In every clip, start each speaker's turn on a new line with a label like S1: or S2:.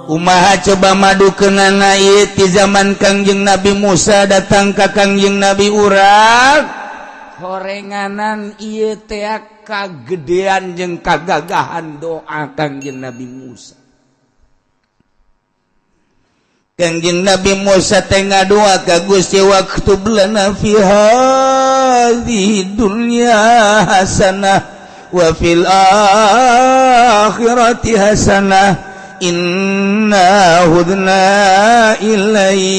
S1: Kumaha coba madu kenana ieu ti zaman Kangjeng Nabi Musa datang ka Kangjeng Nabi urang horenganan ieu teh kagedean jeung kagagahan doa Kangjeng Nabi Musa. Kangjeng Nabi Musa teh ngadoa ka Gusti, waktub lana fi hadhihi dunya hasanah wa fil akhirati hasanah inna hudna ilaik.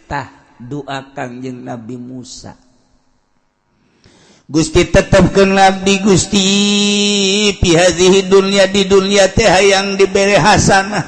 S1: Tah, doa Kangjeng Nabi Musa, Gusti, tetapkeun abdi Gusti, fi hadhihi dunya, di dunya teh hayang dibere hasanah,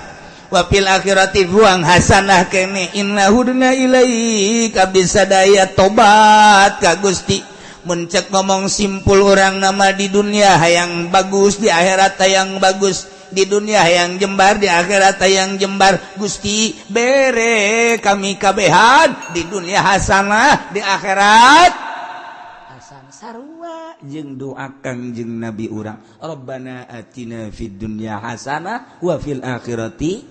S1: wa fil akhirati ruang hasanah kene, inna hudna ilaik, abdi sadaya tobat ka Gusti. Muncak ngomong simpul orang nama, di dunia hayang bagus, di akhirat hayang bagus, di dunia hayang jembar, di akhirat hayang jembar. Gusti, bere kami kabehan, di dunia hasanah, di akhirat hasanah, sarua jeung doa Kangjeng Nabi urang, Rabbana atina fid dunya hasanah wa fil akhirati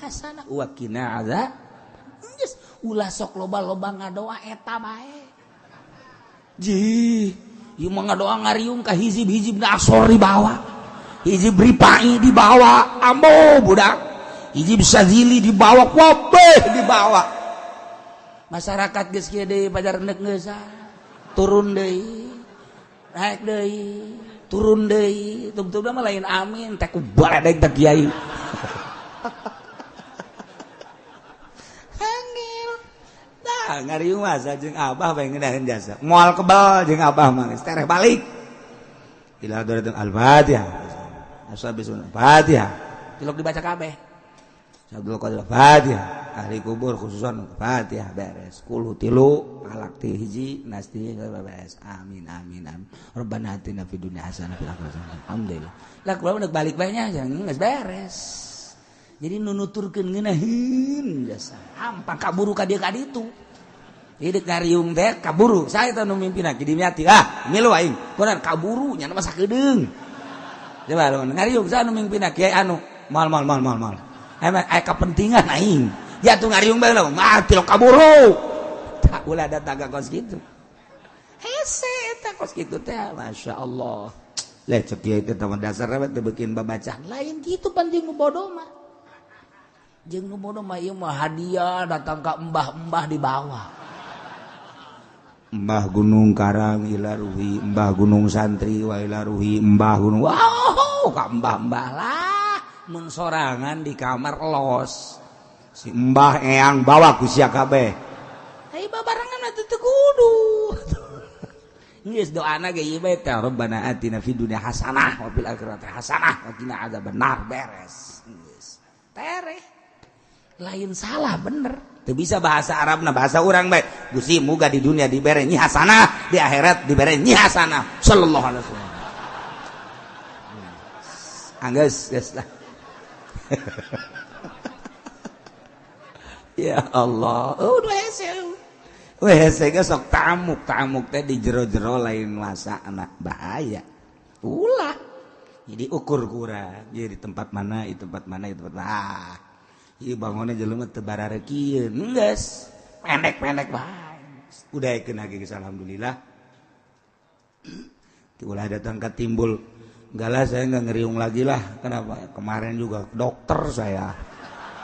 S1: hasanah wa qina azab. Geus, ulah sok loba-loba ngadoa, eta bae. Ji, ieu mah ngadoa ngariung ka hizib-hizib asor dibawa, hizib ripai dibawa, ambo budak, hizib sazili dibawa, kabeh dibawa. Masyarakat geus kieu deui, pajar endek geus turun deui, naik deui, turun deui, tungtungna mah lain amin teh ku baledeg teh kiai. Angel. Tah, ngariung mah jeung abah bae ngeunaheun jasa. Moal kebal jeung abah mah geus tereh balik. Ila hadratil Al-Fatihah. Ashabi Fatihah. Tilok dibaca kabeh. Abdul Qadir Fatihah. Ahli kubur khususan Fatihah, beres. Kulu tilu, falak ti hiji, nas ti beres. Amin amin amin. Rabbana atina fid dunya hasanah fil akhirati hasanah. Alhamdulillah. Lah, kula udah balik bae nya geus beres. Jadi nu nuturkeun ngeunaheun jasa. Hampang kaburu ka dieu ka ditu. Jadi ngariung teh kaburu. Saya teh nu mimpinna ki dimiati. Ah, milu aing. Kunaon kaburu nya mah sakedeung. Coba lu ngariung saya nu mimpinna kiai anu mal mal mal mal mal. Emang aya kepentingan aing. Ya tuh ngariung bae lah, mati lo kaburu. Tak ulah datang ka kos kitu. Hese eta kos kitu teh, Masya Allah. Lah, cek kiai teh teman dasar teh bikin babacaan lain gitu pan jeung nu bodoh mah. Jeung nu bodoh mah ieu mah hadiah datang ka embah-embah di bawah. Mbah Gunung Karang ilaruhi, Mbah Gunung Santri wa ilaruhi, Mbah Gunung, wow, ka mbah-mbah lah. Mun sorangan di kamar los. Si Mbah Eyang bawa ku sia kabeh. Ai babarengan atuh teu kudu. Geus doana ge ieu bae teh, Rabbana atina fid dunya hasanah wa fil akhirati hasanah wa qina adzabannar, beres. Geus. Tereh. Lain salah, bener. Teu bisa bahasa Arabna, bahasa urang bae. Gusti, muga di dunia dibere nyi hasanah, di akhirat dibere nyi hasanah. Sallallahu alaihi wasallam. Anggeus geus lah. Ya Allah. Oh, udah hese. Weh, hese ge sok tamuk, tamuk teh di jero-jero lain masa anak bahaya. Ulah. Jadi ukur kurang. Jadi di tempat mana, di tempat mana, di tempat mana. Ah. Ieu bangunna jelema teu bararekieun. Geus. Pendek-pendek bae. Udah kena geus, alhamdulillah. Ulah datang ke timbul. Enggak lah, saya enggak ngeriung lagi lah. Kenapa? Kemarin juga dokter saya.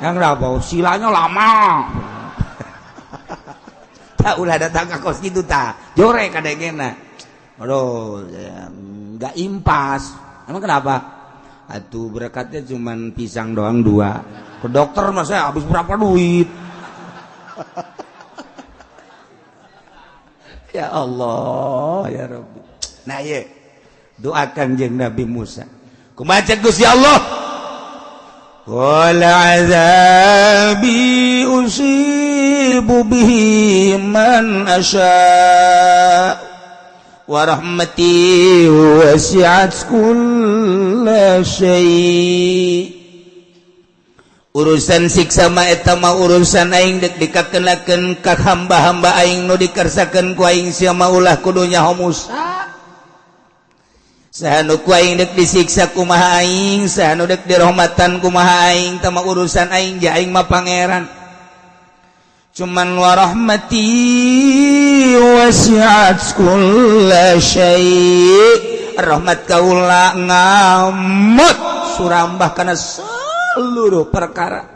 S1: Yang kenapa? Silanya lama. Tak ulah datang ke kos gitu tak. Jore kadengena. Aduh, ya, enggak impas. Emang kenapa? Atuh berkatnya cuman pisang doang dua. Ke dokter mah saya habis berapa duit. Ya Allah, ya Rabbi. Nah, ye. Doakan jeung Nabi Musa. Kumaha Gusti Allah? Qala azabi usibu bihi man asya wa rahmati wasi'at kulla syai. Urusan siksa mah eta mah urusan aing, dek dikakenakeun ka hamba-hamba aing nu dikersakeun ku aing. Sia mah ulah kudu nyaho Musa. Saha nu ku aing dek disiksa kumaha aing, saha nu dek dirahmatan kumaha aing, tama urusan aing ja, aing mah pangeran. Cuman warahmati wasi'at kulla syai', rahmat kaula ngamot surambah kana seluruh perkara.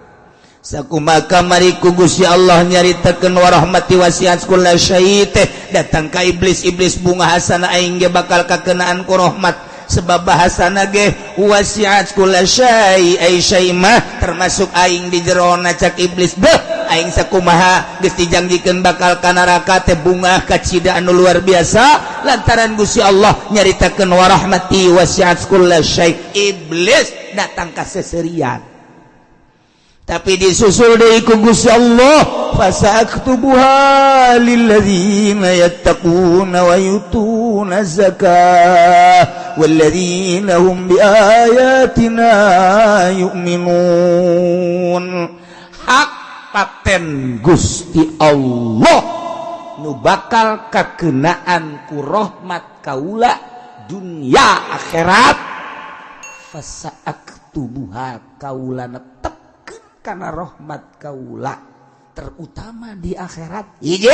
S1: Sakumaha kamari ku Gusti Allah nyaritakeun warahmati wasi'at kulla syai' teh datang ka iblis, iblis bunga hasana aing ge bakal kakenaan ku rahmat, sebab bahasana ge wasi'at kulla syai', ai syai' mah termasuk aing di jerona. Cak iblis, beh, aing sakumaha geus dijanjikeun bakal ka neraka teh bungah kacida anu luar biasa, lantaran Gusti Allah nyaritakeun warahmati wasi'at kulla syai'. Iblis datang ka seserian, tapi disusul deui ku Gusti Allah, fasaktubuha lilladzina yattaquna wa yutuna zakah walladzina hum biayatina yu'minun. Hak paten Gusti Allah nu bakal kakenaan ku rahmat kaula dunia akhirat, fasaktubuha, kaula netep karena rahmat kaula terutama di akhirat. Hiji,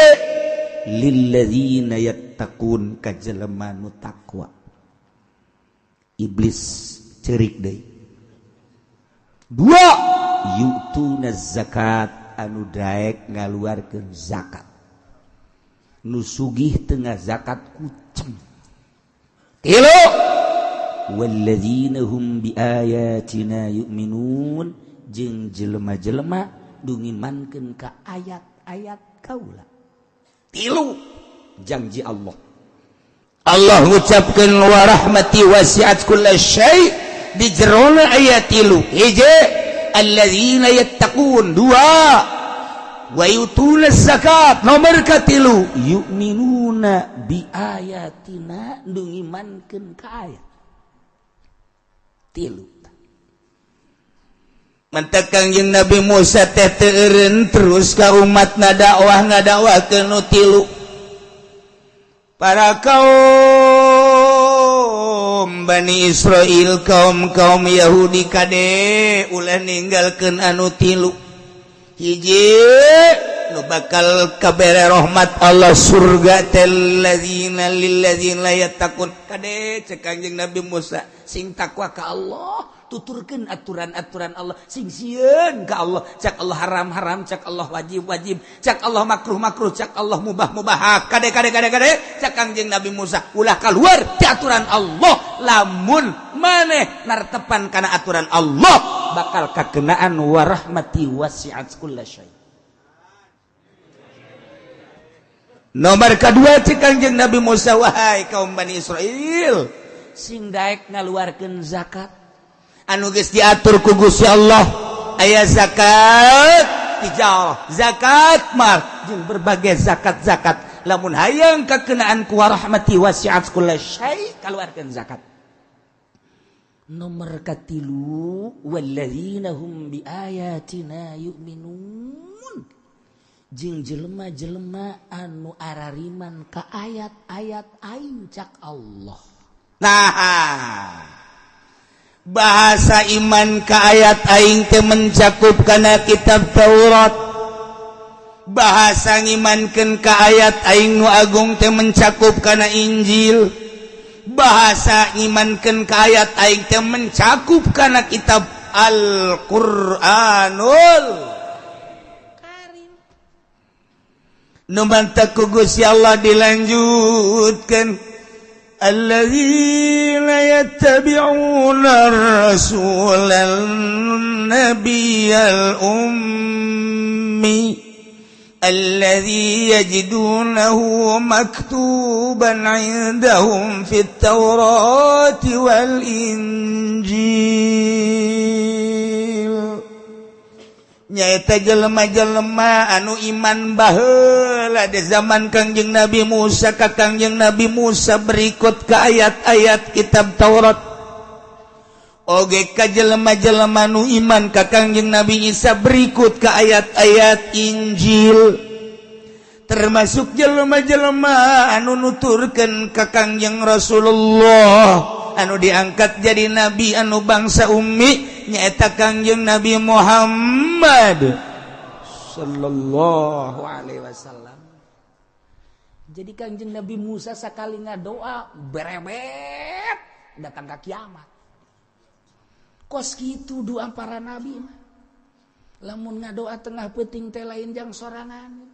S1: lilladzina yattaqun, ka jelema nu takwa. Iblis cerik deui. Dua, yu'tuna zakat, anu daek ngaluarkeun zakat. Nu sugih tengah zakat kucem. Tilu, walladzina hum biayatina yu'minun, jeung jelema-jelema nu ngimankeun ka ayat-ayat kaula. Tilu janji Allah. Allah ngucapkeun warahmati wasi'at kulla syai' di jerona ayat tilu. Hiji, alladzina yattaqun, dua, wa yutuna zakat, nomor katilu, yu'minuna bi ayatina, nu ngimankeun ka ayat. Tilu. Mantak Kangjeng Nabi Musa teh teu eureun, terus ka umat ngadakwah, ngadakwahkeun nu tilu. Para kaum Bani Israel, kaum kaum Yahudi, kade ulah ninggalkeun anu tilu. Hiji, nu bakal kabere rahmat Allah, surga teh ladzina lilladzina yattaqun. Kade, cek Kangjeng Nabi Musa, sing takwa ka Allah, tuturkeun aturan-aturan Allah, sing sieun ka Allah. Cak Allah haram haram, cak Allah wajib wajib, cak Allah makruh makruh, cak Allah mubah mubah. Kade, kade, kade, kade, cak Kangjeng Nabi Musa, ulah keluar ti aturan Allah. Lamun maneh nartepan kana aturan Allah, bakal kakenaan warahmati wasi'at kulla syai'. Nomor kedua, cek Kangjeng Nabi Musa, wahai kaum Bani Israel, sing daek ngaluarkeun zakat anu geus diatur ku Gusti Allah. Aya zakat tijarah, zakat mal, jeung berbagai zakat-zakat. Lamun hayang kakenaan ku warahmati wasi'at kulla syai', kaluarkeun zakat. Nomor katilu, walladzina hum biayatina yu'minun, jeung jelema-jelema anu arariman ka ayat-ayat aing, cak Allah. Nah, bahasa iman ka ayat aing teh mencakup kana kitab Taurat, bahasa ngimankeun ka ayat aing nu agung teh mencakup kana Injil, bahasa ngimankeun ka ayat aing teh mencakup kana kitab Al-Qur'anul Karim. Nu mantak ku Gusti Allah dilanjutkan, الذين يتبعون الرسول النبي الأمي الذي يجدونه مكتوبا عندهم في التوراة والإنجيل. Nyaeta jelema-jelema anu iman baheula di zaman Kangjeng Nabi Musa ka Kangjeng Nabi Musa, berikut ke ayat-ayat kitab Taurat, oge ka jelema-jelema nu iman ka Kangjeng Nabi Isa, berikut ke ayat-ayat Injil, termasuk jelema-jelema anu nuturkeun ka Kangjeng Rasulullah. Anu diangkat jadi nabi anu bangsa ummi nyaeta Kangjeng Nabi Muhammad sallallahu alaihi wasallam. Jadi Kangjeng Nabi Musa sakali ngadoa berebet datang ke kiamat. Kos kitu doa para nabi mah. Lamun ngadoa tengah peuting teh lain jang sorangan.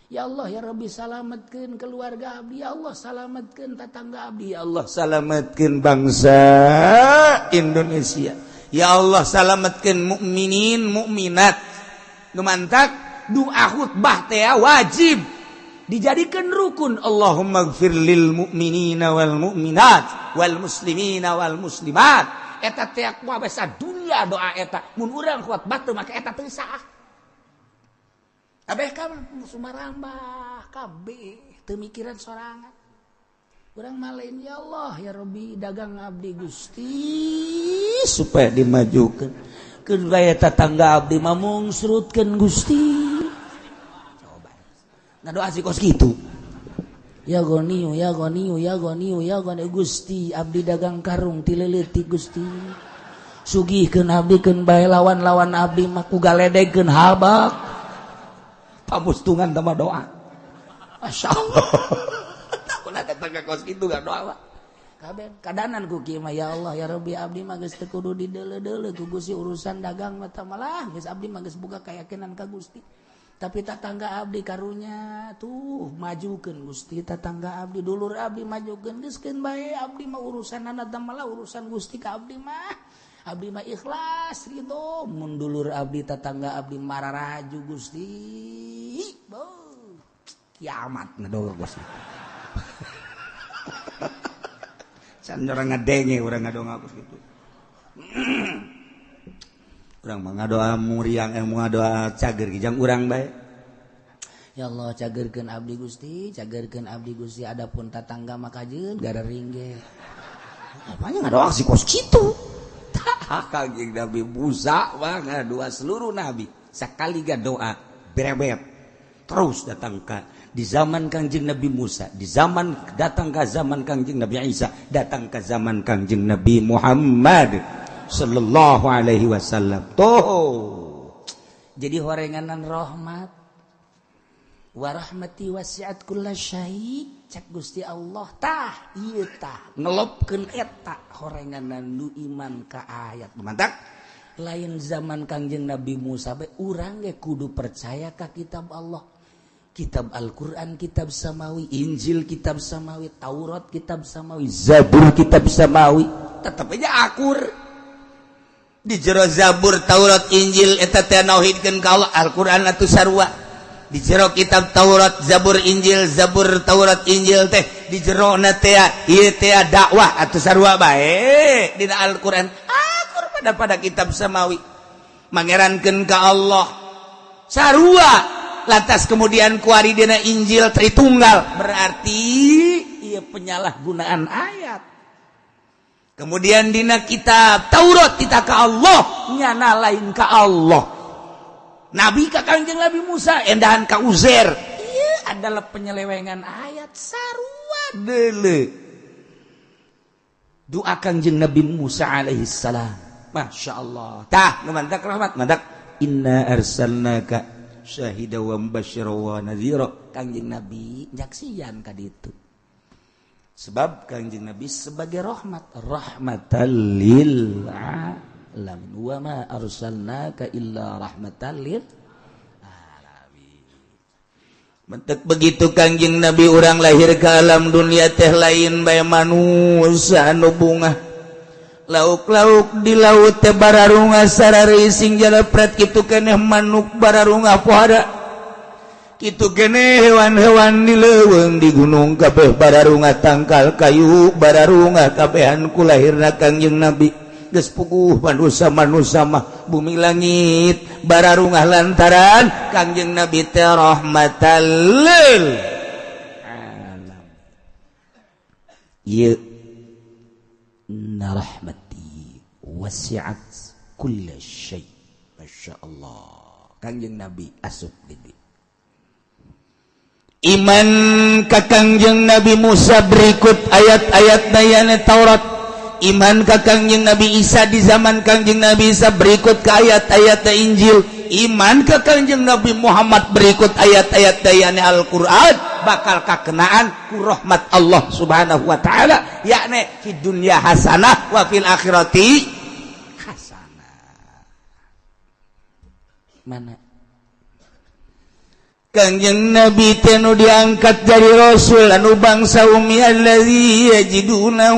S1: Ya Allah, ya Rabbi, salametkeun keluarga abdi, ya Allah, salametkeun tetangga abdi, ya Allah, salametkeun bangsa Indonesia, ya Allah, salametkeun mukminin mukminat. Nu mantak doa khutbah teh wajib dijadikan rukun. Allahumma gfir lil mu'minina wal mu'minat wal muslimina wal muslimat. Eta teh kuabesa dunia doa eta. Mun urang khutbah teu make eta, teu sah. Kabeh ka sumarambah kabeh, teu mikiran sorangan. Urang mah lain, ya Allah, ya Rabbi, dagang abdi, Gusti, supaya dimajukan. Keun bae tetangga abdi mah mungsrutkeun, Gusti. Coba ngadoa si kos kitu. Ya Ghaniyu, ya Ghaniyu, ya Ghaniyu, ya Ghaniyu. Gusti, abdi dagang karung ti leutik, Gusti, sugihkeun abdi. Keun bae lawan-lawan abdi mah ku galedegkeun habak. Pamustungan tambah doa. Masya Allah. Takut datang ke kos itu gak doa mah. Kabeh kadanan ku kieu mah. Ya Allah, ya Rabbi, abdi mah geus teu kudu dideuleu-deuleu ku Gusti urusan dagang mah, malah geus abdi mah geus boga keyakinan ka Gusti. Tapi tetangga abdi karunya tuh majukeun, Gusti. Tetangga abdi, dulur abdi majukeun. Geus, keun bae abdi mah urusanana teh, malah urusan Gusti ka abdi mah. Abdi mah ikhlas ridho. Mun dulur abdi, tetangga abdi mararaju, Gusti, beuh, kiamat ngadoa Gusti. Can orang ngadenge urang ngadoa gitu. Urang mah ngadoa muriang, eh, ngadoa cager kijang urang bae. Ya Allah, cagerkeun abdi, Gusti, cagerkeun abdi, Gusti. Adapun tatangga mah kajeun garering ge. Apanya ngadoa si kos kitu. Tah, Kangjeng Nabi Musa mah ngadoa seluruh nabi sakali ga doa berebet terus datang ke di zaman Kangjeng Nabi Musa, di zaman datang ke zaman Kangjeng Nabi Isa, datang ke zaman Kangjeng Nabi Muhammad sallallahu alaihi wasallam. Tuh, jadi horenganan rahmat. Warahmati wasiat kulla syai, cak Gusti Allah. Tah, ieu tah ngelopkeun eta horenganan nu iman ka ayat. Mantak lain zaman Kangjeng Nabi Musa bae, urang ge kudu percaya ka kitab Allah, kitab Al-Quran kitab samawi, Injil kitab samawi, Taurat kitab samawi, Zabur kitab samawi. Tetap aja akur di jero Zabur, Taurat, Injil eta teh nauhidkeun ka Allah. Al-Quran atuh sarua di jero kitab Taurat, Zabur, Injil. Zabur, Taurat, Injil teh di jero na teh ieu teh dakwah atuh sarua bae. Dina Al-Quran akur pada kitab samawi, mangerankeun ka Allah sarua. Lantas kemudian kuari dina Injil Tritunggal, berarti ia penyalahgunaan ayat. Kemudian dina kitab Taurat kita ke Allah, nyana lain ke Allah, Nabi ka Kangjeng Nabi Musa endahan ka Uzair, iya adalah penyelewengan ayat sarua. Dele doa Kangjeng Nabi Musa alaihi salam, Masya Allah. Tah, nu mantak rahmat, mantak inna arsalnaka syahida wa mubasysyira wa nadhira. Kangjeng Nabi nyaksian ka ditu, sebab Kangjeng Nabi sebagai rahmat, rahmatan lil alamin. Wa ma arsalnaka illa rahmatan lil alamin. Mentek begitu Kangjeng Nabi, urang lahir ke alam dunia teh lain bae manusia anu bungah. Lauk-lauk di laut teh bararunga sararising jalepret, kitu keneh manuk bararunga pohara, kitu keneh hewan-hewan di leuweung, di gunung, kabeh bararunga, tangkal kayu bararunga, kabehan ku lahirna Kangjeng Nabi. Geus puguh manusia manusia mah bumi langit bararungah lantaran Kangjeng Nabi teh rahmatan lil alam. Ieu inna rahmati wasi'at kulla syai. Masya Allah, Kangjeng Nabi asup di iman ka Kangjeng Nabi Musa. Berikut ayat-ayat dayana Taurat. Iman ka Kangjeng Nabi Isa di zaman Kangjeng Nabi Isa berikut ke ayat-ayat Injil, iman ka Kangjeng Nabi Muhammad berikut ayat-ayat dayane Al-Qur'an, bakal kakenaan ku rahmat Allah Subhanahu wa taala, yakni di dunya hasanah wa fil akhirati hasanah. Mana Kangjeng Nabi teh nu diangkat dari Rasul anu bangsa umi, allazi yajiduna,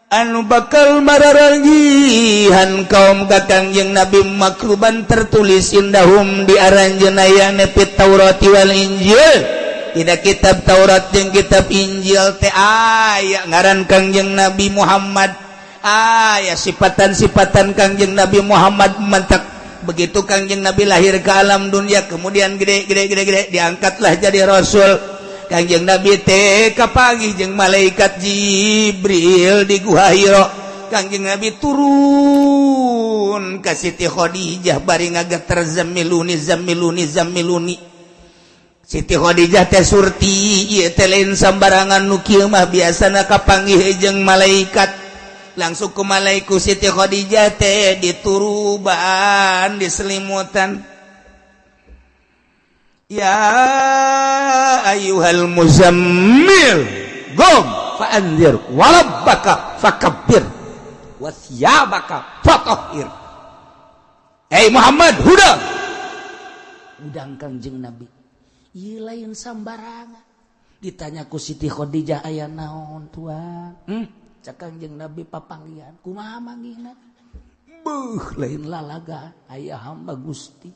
S1: anu bakal mararagihan kaum ka Kangjeng Nabi, maktuban, tertulis, indahum, di aranjeunna, yakni fit Taurati wal Injil, tidak kitab Taurat jeung kitab Injil teh aya ngaran Kangjeng Nabi Muhammad, aya sifatan-sifatan Kangjeng Nabi Muhammad. Mantak begitu Kangjeng Nabi lahir ke alam dunia, kemudian gede gede gede gede, diangkatlah jadi rasul. Kangjeng Nabi teh kapanggih jeung malaikat Jibril di Gua Hiro. Kangjeng Nabi turun ka Siti Khadijah bari ngageter, "Zammiluni, zammiluni, zammiluni." Siti Khadijah teh surti, ieu teh lain sambarangan, nu kieu mah biasana kapanggih jeung malaikat. Langsung ke malaiku Siti Khadijah teh dituruban, diselimutan. "Ya ayyuhal muzammil, qum fa'anzir, wa rabbaka fakabbir, wa thiyabaka fatahhir." Hey Muhammad, huda udang. Kangjeng Nabi ieu lain sambarangan. Ditanya ku Siti Khadijah, "Aya naon, tuan?" Cak Kangjeng Nabi, "Papanggihan." "Kumaha manggihna?" "Beuh, lain lalaga, aya hamba Gusti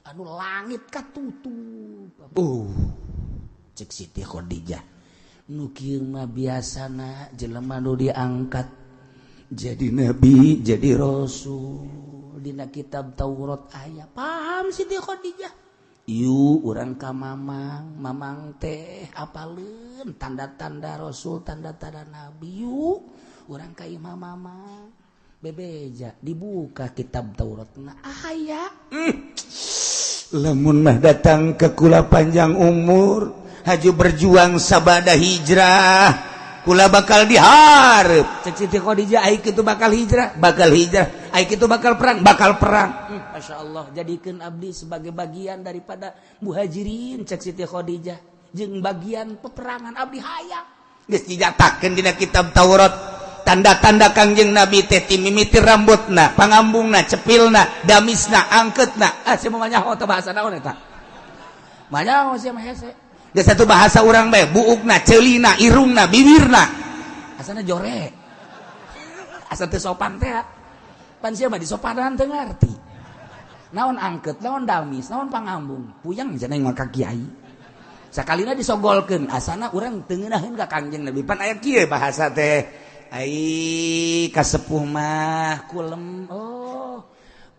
S1: anu langit katutup." Cek Siti Khadijah, "Nu kieu mah biasana jelema nu diangkat jadi nabi, jadi rasul. Dina kitab Taurat aya." Paham Siti Khadijah. "Yuk urang ka mamang. Mamang teh apaleun tanda-tanda rasul, tanda-tanda nabi. Yuk urang ka imah mamang." Bebeja, dibuka kitab Taurat, nah aya. Lamun mah datang ke kula panjang umur, haju berjuang sabada hijrah, kula bakal diharap. Cek Siti Khadijah, "Ai kitu bakal hijrah, bakal hijrah. Ai kitu bakal perang, bakal perang. Masya Allah, jadikan abdi sebagai bagian daripada muhajirin." Cek Siti Khadijah, "Jeung bagian peperangan abdi hayang." Geus dinyatakeun dina kitab Taurat tanda-tanda Kangjeng Nabi teh ti mimiti rambutna, pangambungna, cepilna, damisna, angketna. Ah, sia mah nyaho teh bahasa naon eta? Manyaho sia mah hese. Geus satu bahasa urang bae, buukna, ceulina, irungna, bibirna. Asana jore. Asa teu sopan teh. Pan sia mah disopanan teu ngarti. Naon angket, naon damis, naon pangambung. Puyeng cenah mah ka kiai. Sakalina disogolkeun, asana urang teu ngeunaheun ka Kangjeng Nabi. Pan aya kieu bahasa teh. Ai kasepuh mah kulem. Oh,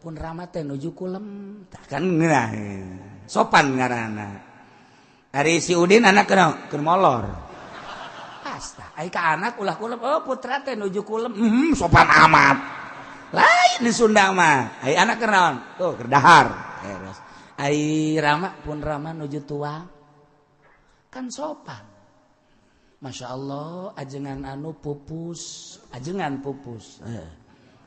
S1: pun rama teh nuju kulem. Tah kan ngeunaheun. Sopan ngaranna. Ari si Udin anak kena keur molor. Pasta. Ai ka anak ulah kulem. Oh, putra teh nuju kulem. Sopan amat. Lain di Sunda mah. Ai anak keur naon? Tuh keur dahar. Terus. Ai rama, pun rama nuju tuang. Kan sopan. Masya Allah, ajengan anu pupus, ajengan pupus.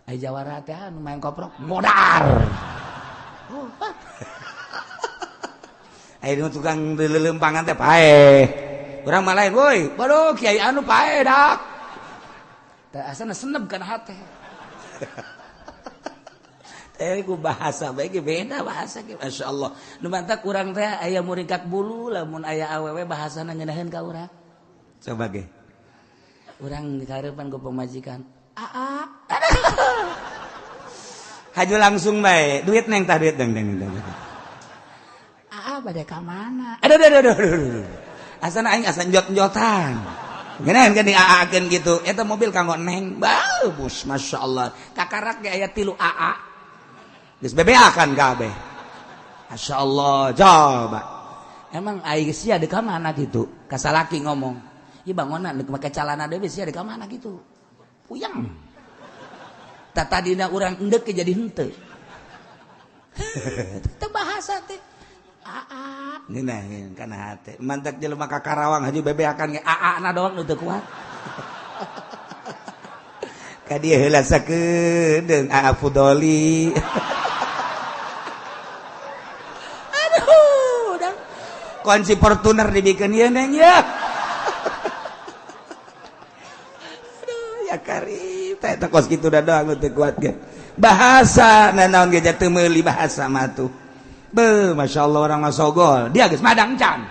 S1: Ai jawara teh anu main koprok modar. Oh, ayo tukang lelempangan teh paeh. Urang mah lain, woi, waduh, kiai anu paeh dak. Teh asana seneb kana hate. Teh ku bahasa bae ge beda bahasa ge, Masya Allah. Nu mantak urang teh aya muringkak bulu lamun aya awewe bahasana ngeunaheun ka urang. Coba ge. Urang dikarepan ku pamajikan. Aa. Haju langsung bae, duit neng tah, duit, deng deng deng. "Aa bade ka mana?" Aduh aduh aduh aduh. Aduh. Asana aing asa njot-njotan. Ngeunaheun kan diaa-keun gitu. Eta mobil kanggo neng. Bagus, Masya Allah. Kakarak ge aya 3 AA. Geus BBA kan kabeh. Masya Allah, coba. Emang aing sia deuk ka mana gitu? Ka salaki ngomong. Ieu bangunan deuk make calana deui, sia deuk ka mana gitu? Puyeng. Tah tadina urang endek jadi henteu. Teu bahasa teh. Aa, ngeunaheun kana hate. Mantak jelema ka Karawang haju bebeakan ge aa na doang nu teu kuat. Ka dieu heula sakedeung Aa Fudoli. Aduh, dang. Kunci Fortuner dibikeun ieu neng ya. Aduh, ya karim teh teh kos kitu da doang teu kuat ge. Bahasa nanaon ge teu meuli bahasa mah tuh. Be, Masya Allah orang mah sogol. Dia geus madang can.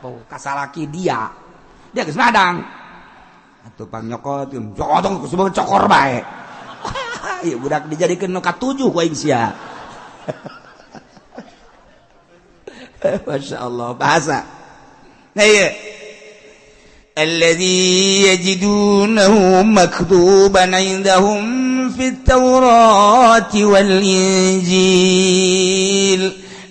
S1: Oh, kasalaki dia. Dia geus madang. Atuh pang nyokot, cokot sebab cokor bae. Ieu budak dijadikeun nu katujuh ku aing sia. Masya Allah bahasa. Nah ieu alladzi yajidunahu maktuban indahum fit Taurati wal Injil.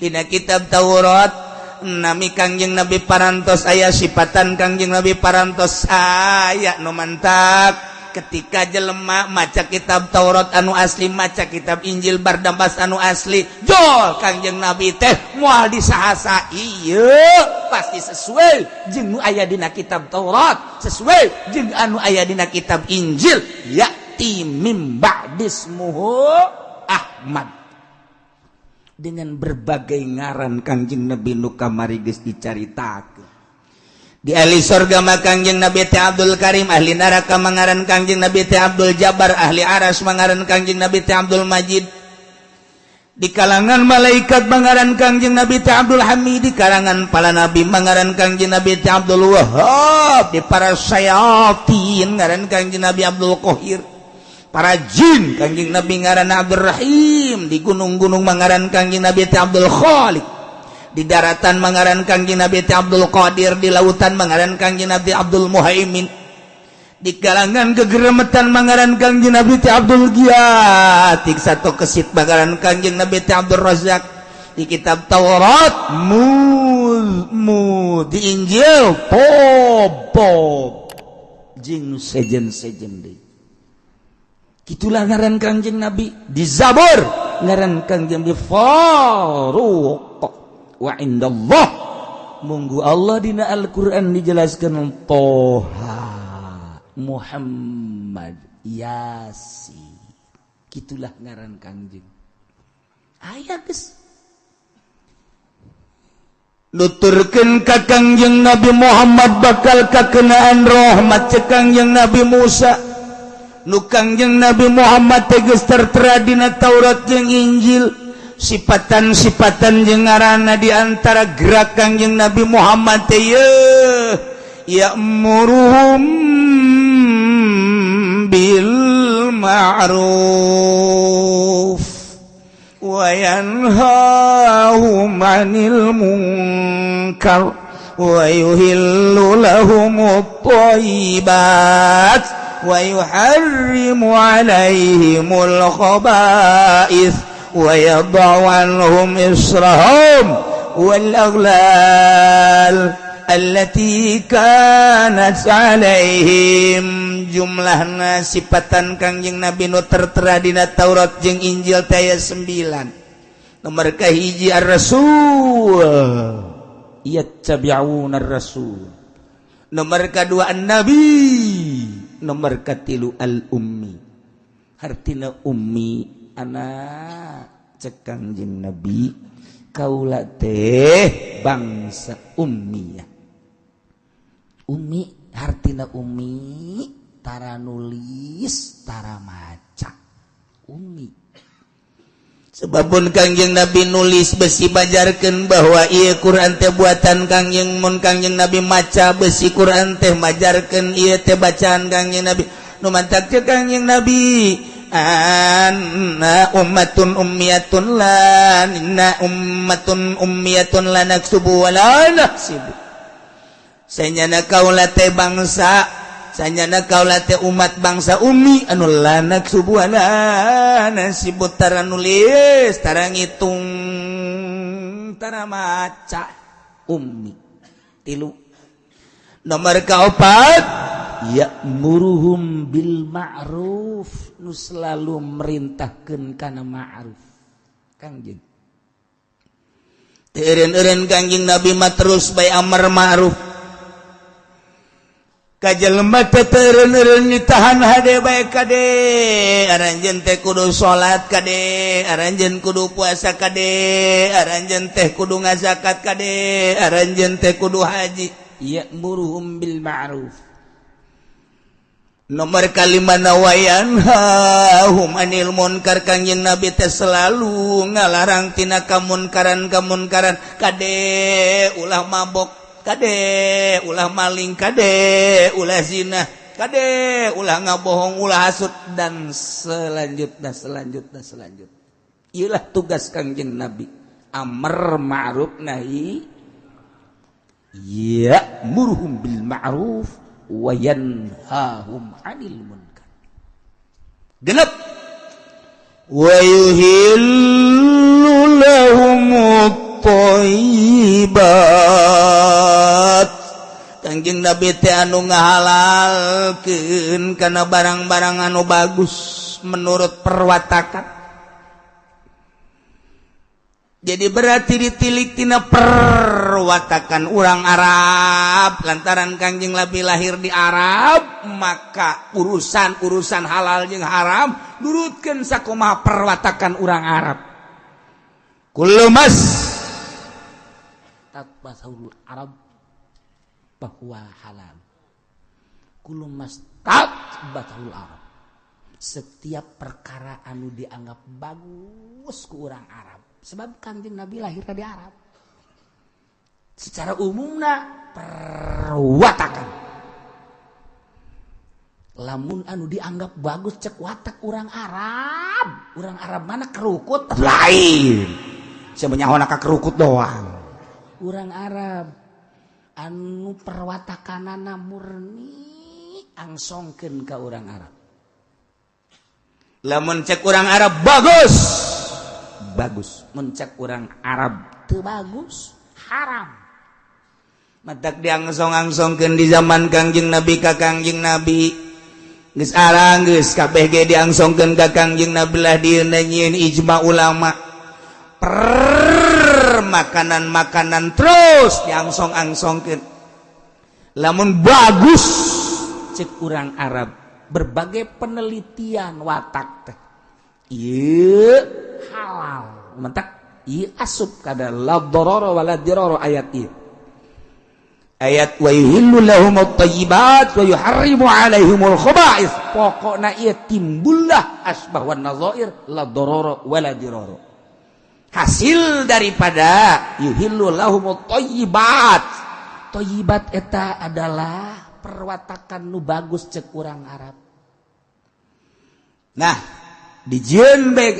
S1: Dina kitab Taurat nami Kangjeng Nabi parantos aya sifatan Kangjeng Nabi parantos aya nu mantak ketika jelema maca kitab Taurat anu asli, maca kitab Injil bardambas anu asli, jol Kangjeng Nabi teh moal disahasa ieu pasti sesuai jeung nu aya dina kitab Taurat, sesuai jeung anu aya dina kitab Injil. Ya'ti mim ba'dismuhu Ahmad. Dengan berbagai ngaran Kangjeng Nabi nu kamari geus dicaritakeun. Di ahli sorga mah Kangjeng Nabi teh Abdul Karim, ahli neraka mangaran Kangjeng Nabi teh Abdul Jabbar, ahli aras mangaran Kangjeng Nabi teh Abdul Majid. Di kalangan malaikat mangaran Kangjeng Nabi teh Abdul Hamid, di kalangan para nabi mangaran Kangjeng Nabi teh Abdul Wahhab, di para syayatin ngaran Kangjeng Nabi Abdul Qahir. Para jin Kangjeng Nabi ngaran Abdul Rahim, di gunung-gunung mangaran Kangjeng Nabi teh Abdul Khaliq, di daratan mangaran Kangjeng Nabi teh Abdul Qadir, di lautan mangaran Kangjeng Nabi Abdul Muhaimin, di kalangan kegeremetan mangaran Kangjeng Nabi teh Abdul Giatik, satu kesit mangaran Kangjeng Nabi teh Abdul Razak. Di kitab Taurat mu mu, di Injil pop pop jeung sejen-sejen deui. Itulah ngaran Kangjeng Nabi. Di Zabur ngaran Kangjeng Nabi Faruq. Wa indallah munggu Allah dina Al-Qur'an dijelaskan Toha Muhammad Yasin. Gitulah ngaran Kangjeng. Aya geus nuturkeun ka Kangjeng Nabi Muhammad bakal kakenaan rahmat cek Kangjeng Nabi Musa. Nu Kangjeng Nabi Muhammad tegas tertera dina Taurat jeung Injil, sifatan-sifatan jeung ngaranna di antara gerak Kangjeng Nabi Muhammad teh yeuh ya'muruhum bil ma'ruf wa yanhahum 'anil munkar wa yuhillu lahumut thayyibat wa yuharrimu alaihimul khaba'ith wa yadha'u anhum israhum wal aghlal allati kanat alaihim. Jumlahna sifatan Kangjeng Nabi nu tertera dina Taurat jeung Injil teh aya 9. Nomor kahiji ar-rasul, yattabi'una ar-rasul. Nomor kadua an-nabi, nomor katilu al-ummi. Hartina ummi anak cek Kangjeng Nabi kaula teh bangsa ummiyah. Ummi hartina ummi tara nulis tara maca ummi. Sebabun Kangjeng Nabi nulis besi bajarkeun bahwa ieu Quran teh buatan Kangjeng, mun Kangjeng Nabi maca besi Quran teh majarkeun ieu teh bacaan Kangjeng Nabi. Nu mantak cek Kangjeng Nabi anna ummatun ummiyatun la inna ummatun ummiyatun la naksubu wa la nahsibu. Sanyana kaula teh bangsa, sanyana kaula teh umat bangsa ummi anu la naksubu wa la nahsibu, tara nulis tara ngitung tara maca ummi. Tilu. Nomor kaopat ya'muruhum bil ma'ruf, nu selalu merintahkeun kana ma'ruf. Kangjeng teu eureun-eureun Kangjeng Nabi mah terus bae amar ma'ruf. Ka jelema teh teu eureun-eureun ditahan hade bae kade. Aranjeun teh kudu salat kade, aranjeun kudu puasa kade, aranjeun teh kudu ngazakat kade, aranjeun teh kudu haji. Ya'muruhum bil ma'ruf. Nomor kalimana wayanhahum anil munkar. Kangjeng Nabi teh selalu ngalarang tina kamunkaran-kamunkaran. Kade ulah mabok, kade ulah maling, kade ulah zina, kade ulah ngabohong, ulah hasud, dan selanjutnya, selanjutnya, selanjutnya. Iyalah tugas Kangjeng Nabi, amar ma'ruf nahi, ya'muruhum bil ma'ruf wa yanhahum 'anil munkar. Genep, wa yuhillu lahumut thayyibat. Kangjeng Nabi teh anu ngahalalkeun kana barang-barang anu bagus menurut perwatakan. Jadi berarti ditilik tina perwatakan orang Arab. Lantaran Kangjeng Nabi lahir di Arab, maka urusan-urusan halal jeung haram nurutkeun sakumaha perwatakan orang Arab. Kullu mas
S2: tatbasahul Arab bahwa halal. Kullu mas tatbasahul Arab, setiap perkara anu dianggap bagus ku orang Arab, sebab Kangjeng Nabi lahir di Arab, secara umumna perwatakan lamun anu dianggap bagus cek watak orang Arab, orang Arab mana kerukut
S1: lain, sebenarnya ka kerukut doang.
S2: Orang Arab anu perwatakanana murni, angsongkeun ka orang Arab.
S1: Lamun cek orang Arab bagus, bagus, mun cek orang Arab
S2: teu bagus, haram.
S1: Matak diangsong-angsongkeun di zaman Kangjeng Nabi ka Kangjeng Nabi geus arang, geus kabeh ge diangsongkeun ka Kangjeng Nabi lah. Dieuna nyieun ijma ulama per makanan-makanan, terus diangsong-angsongkeun lamun bagus
S2: cek orang Arab, berbagai penelitian watak teh ieu halal. Mentak ieu asup kada la darara wala dirara, ayat ieu,
S1: ayat wa yuhillu lahumut thayyibat wa yuharrimu alaihimul khaba'ith.
S2: Pokokna ieu timbullah asbah wan nazair, la darara wala dirara.
S1: Hasil daripada yuhillu lahumut thayyibat.
S2: Thayyibat eta adalah perwatakan nu bagus cek urang Arab.
S1: Nah, dijieun bae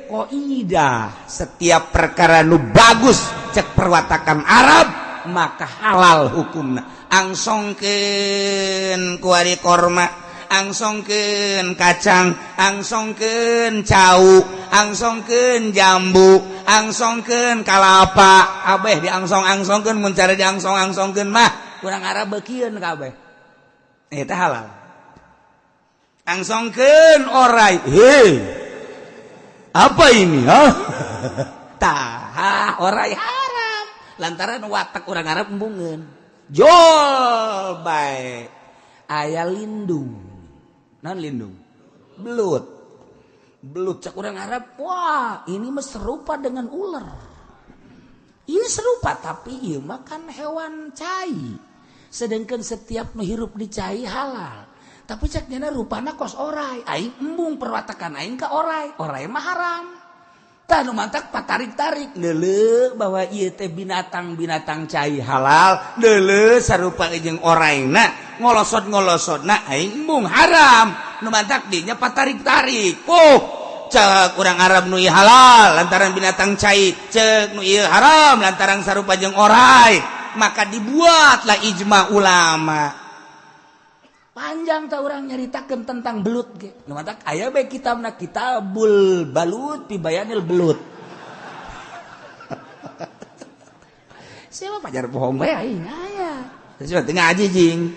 S1: kaidah, setiap perkara nu bagus cek perwatakan Arab maka halal hukumna. Angsongkeun kuari korma, angsongkeun kacang, angsongkeun cau, angsongkeun jambu, angsongkeun kalapa, kabeh diangsong-angsongkeun. Mun cara diangsong-angsongkeun mah
S2: urang Arab beukieun kabeh.
S1: Eta halal. Angsongkeun orai, hei, apa ini, ha?
S2: Tah, orai haram lantaran watak orang Arab embungeun
S1: jol bae.
S2: Aya lindung.
S1: Non lindung, belut.
S2: Belut cek orang Arab, wah, ini mah serupa dengan ular. Ini serupa, tapi ieu mah kan hewan cai, sedangkan setiap menghirup di cai halal. Tapi cek nyana rupana kos orai, aing embung perwatakan aing ka orai, orai mah haram. Tah, nu mantak patarik-tarik
S1: deuleu bahwa ieu teh binatang-binatang cai halal, deuleu sarupa jeung oraina, ngolosot-ngolosotna, aing embung haram. Nu mantak dinya patarik-tarik, oh, cek urang Arab nu ieu halal lantaran binatang cai, cek nu ieu haram lantaran sarupa jeung orai. Maka dibuatlah ijma ulama.
S2: Panjang tak orang nyaritakan tentang belut ge. Nu mantak aya bae kitabna, Kitabul Balut fi Bayanil Belut. Siapa pajar bohong bae aing aya.
S1: Terus teu ngaji jing.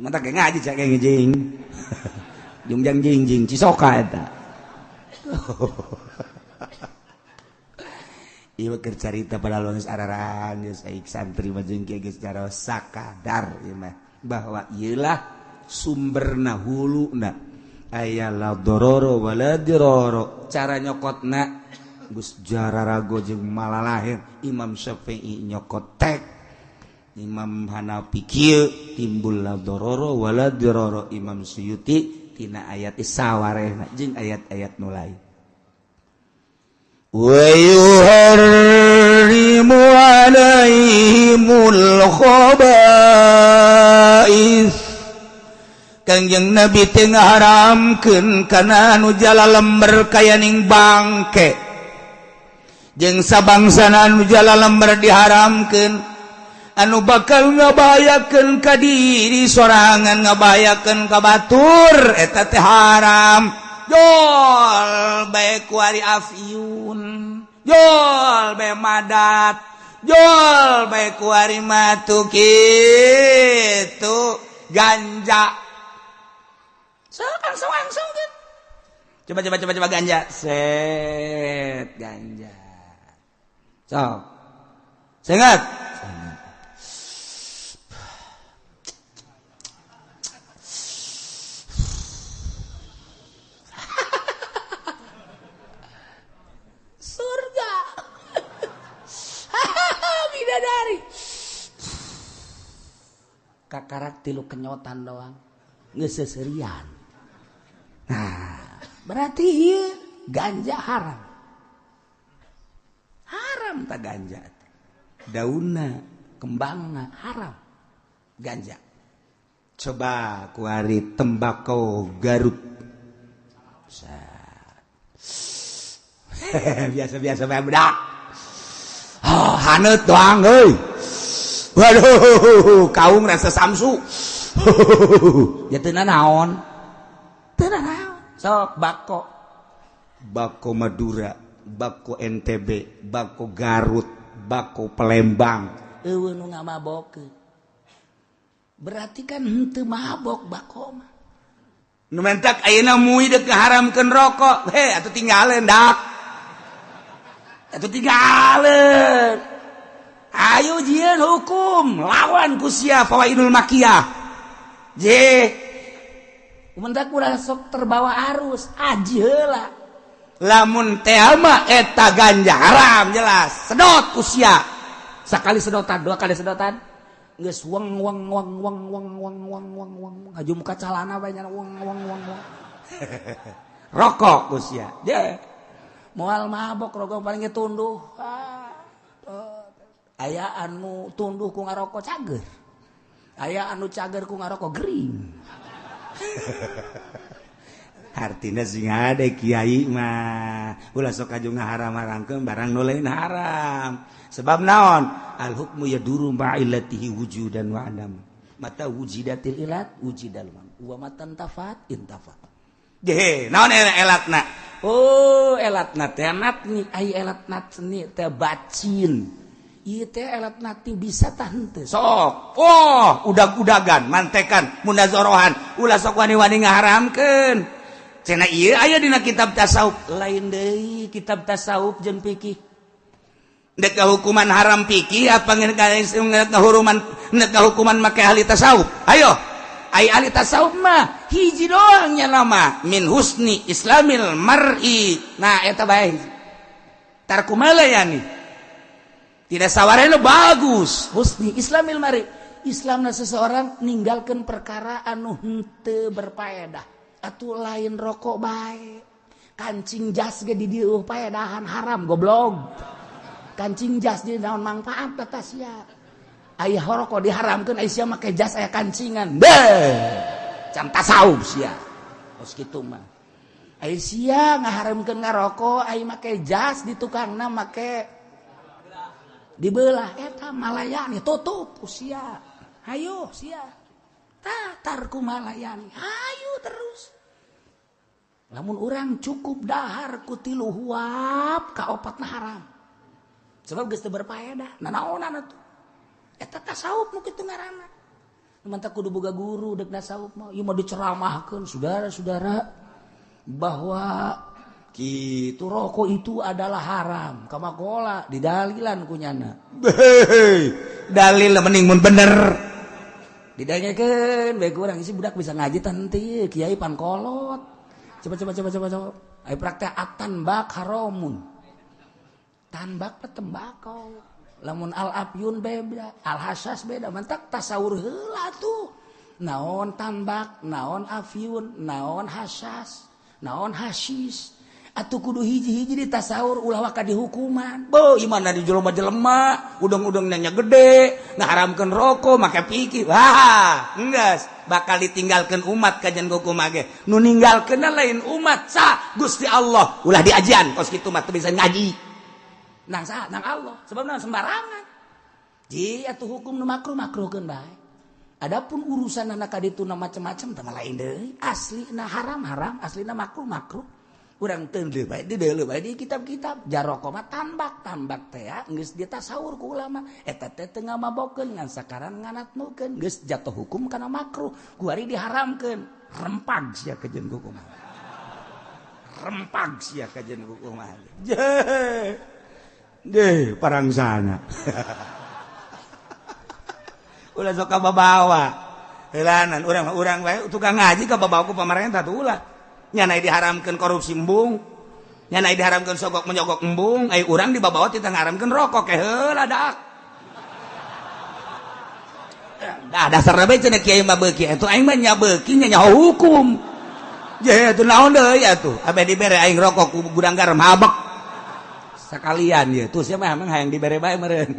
S1: Mantak ge ngaji cak ge jing. Jungjang jing jing cisoka eta. Ieu keur carita pada geus ararang geus aing santri mah jeung kieu geus sakadar ieu mah. Bahwa ieulah sumberna huluna aya la dororo wala diroro. Cara nyokotna geus jararago jeung malalahir. Imam Syafi'i nyokot tek, Imam Hanafi kieu timbul la dororo wala diroro. Imam Suyuti tina ayat sawarehna jeung ayat-ayat nu lain. Wa yuharrimu alaihimul khaba'is. Kangjeng Nabi teu ngaharamkeun kana anu jala lember kaya ning bangke, jeung sabangsana anu jala lember diharamkeun, anu bakal ngabahayakeun ka diri sorangan, ngabahayakeun ka batur, eta teh haram. Jol bae kuari afyun, jol bae madat, jol bae kuari matu kitu ganja. So langsung langsung kan. Coba coba coba coba ganja. Set ganja. So. Sengat. Surga. Bidadari. Kakarak tilu kenyotan doang. Geus seserian. Nah, berarti ieu ganja haram. Haram tak ganja. Daunna, kembangna haram. Ganja. Coba kuari tembakau Garut. Biasa-biasa bae budak. Oh, haneut doang euy. Waduh, kaung rasa samsu. Ya teu naon. Teu naon. Sok bako. Bako Madura, bako NTB, bako Garut, bako Palembang. Eueuh nu ngamabokeun. Berarti kan henteu mabok bako mah. Nu mentak ayeuna mui deuk ngaharamkeun rokok. He, atuh tinggaleun dak. Atuh tinggaleun. Ayo jieun hukum lawan ku sia fawaidul makiyah. Je. Mentak urang sok terbawa arus, aji heula. Lamun teh mah eta ganja haram jelas. Sedot ku sia. Sakali sedotan, dua kali sedotan. Geus weng weng weng weng weng weng weng weng weng ngaju muka calana bae nya weng weng weng weng. Rokok ku sia. Je. Moal mabok rokok paling ge tunduh. Aya anu tunduh ku ngarokok cager. Aya anu cager ku ngarokok gering. Artinya sing ade kiai mah ulah sok kaju ngaharam-haramkeun barang nu lain haram. Sebab naon? Al hukmu yaduru ma'illatihi wujudan wa adam. Mata wujidatil ilat wujidal wa matan tafat intafat. Ge, naon elatna? Oh, elatna teh natni ai elat natni teh bacin. Ieu teh elat natni bisa tah henteu. Sok. Oh, udag-udagan, mantekan, munazorohan, ulah sok wani-wani ngaharamkeun. Cenah ieu aya dina kitab tasawuf, lain deui kitab tasawuf jeung fikih. Dek hukuman haram fikih apa ngeun hukuman make ahli tasawuf? Ayo. Ai ahli tasawuf mah hiji doang nya nama min husni islamil mar'i. Nah eta bae. Tarku malayani. Tidak sawarena bagus husni islamil mar'i. Islamna seseorang ninggalkeun perkara anu henteu berfaedah. Atuh lain rokok bae. Kancing jas ge di dieu paedahan haram goblok. Kancing jas di naon manfaat eta sia. Aya rokok diharamkeun aya sia make jas aya kancingan. Beuh. Can tasawuf sia. Kos kitu mah. Aya sia ngaharamkeun ngarokok aya make jas di tukangna make dibelah eta malayani tutup sia. Hayo sia. Tah tarku malayani. Hayu terus. Lamun urang cukup dahar ku tilu huap ka opatna haram. Sebab geus teu berfaedah. Nanaonan atuh. Eta tasawuf nu kitu ngaranna. Mantap kudu boga guru dek tasawuf mah. Ieu mah diceramahkeun saudara-saudara bahwa kitu rokok itu adalah haram. Kamakola didalilan ku nyana. Dalil mending mun bener.
S2: Didengekeun bae ku urang isi budak bisa ngaji teh kiai pan kolot. Coba coba coba coba coba. Ayo praktek at-tanbak haramun. Tanbak teh tembakau. Lamun al-afyun beda, al-hasas beda. Mantak tasawur heula tuh. Naon tambak, naon afyun, naon hasas, naon hasis. Atuh kudu hiji-hiji ditasawur ulah waka dihukuman.
S1: Bo, imana di jelema-jelema, udang-udang nanya gede, ngaharamkeun rokok, make pikir. Wah, enggeus bakal ditinggalkeun umat kajian hukum ge. Nu ninggalkeun lain umat sa Gusti Allah. Ulah diajian kos kitu mah teu bisa ngaji.
S2: Nang sa, nang Allah, sebabna sembarangan. Ji atuh hukum nu makruh makruhkeun bae. Adapun urusan anak kaditu na macam-macam teh lain deui. Aslina haram-haram, aslina makruh makruh. Urang teu bae di deuleu bae di kitab-kitab jaroko mah tambak tambak teh geus ditasawur ku ulama eta teh teu ngamabokeun ngan sakaran nganatnukeun geus jatuh hukum kana makruh kuari diharamkeun rempag
S1: sia kajeun hukum rempag sia kajeun hukum deh parangsana ulah sok kababawa heulanan urang bae tukang ngaji kababawa ku pamarentah tuh ulah nyanai diharamkan korupsi embung, nyanai diharamkan sogok menyogok embung, ai urang dibawa tita ngaramkeun rokok ke heula dak. Dah dasarna bae cenah kiai mah beuki atuh aing mah nya beuki nya nyaho hukum. Je atuh naon deui atuh abe dibere aing rokok ku gudang garam habek. Sakalian ye tuh sia mah emang hayang dibere bae meureun.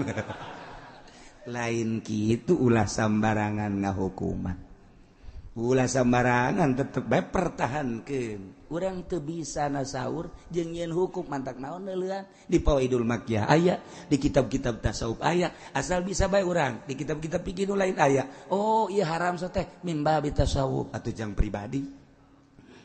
S1: Lain kitu ulah sambarangan ngahukuman. Ulah sembarangan tetep bae pertahankeun.
S2: Urang teu bisa nasawur jeung nyieun hukum mantak naon neuleuan
S1: di Fawaidul Makkiyah aya, di kitab-kitab tasawuf aya, asal bisa bae urang di kitab-kitab fikih nu lain aya.
S2: Oh ieu haram teh mimba bi tasawuf
S1: atuh jang pribadi.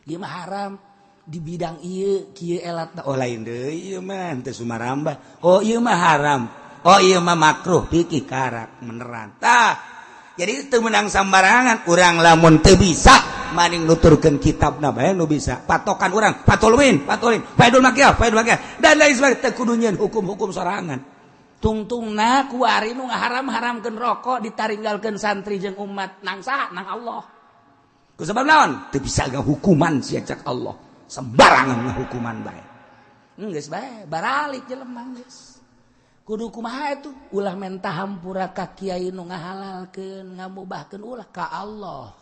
S2: Ieu mah haram di bidang ieu kieu elatna
S1: oh lain deui ieu mah teu sumarambah. Oh ieu mah haram. Oh ieu mah makruh fikih karak meneran. Tah jadi teu meunang sambarangan urang lamun teu bisa maning nuturkeun kitabna bae nu bisa patokan urang patulwin patulin faidul makyah dan lain sebagainya teu kudu nyieun hukum-hukum sorangan
S2: tungtungna kuari nu ngaharam-haramkeun rokok ditaringgalkeun santri jeung umat nang saha nang Allah
S1: ku sebab naon teu bisa ngahukuman sia cak Allah sembarangan ngahukuman bae
S2: geus bae baralik jelema geus kudu kumaha itu ulah menta hampura ka kiai nu ngahalalkeun ngamubahkeun ulah ka Allah.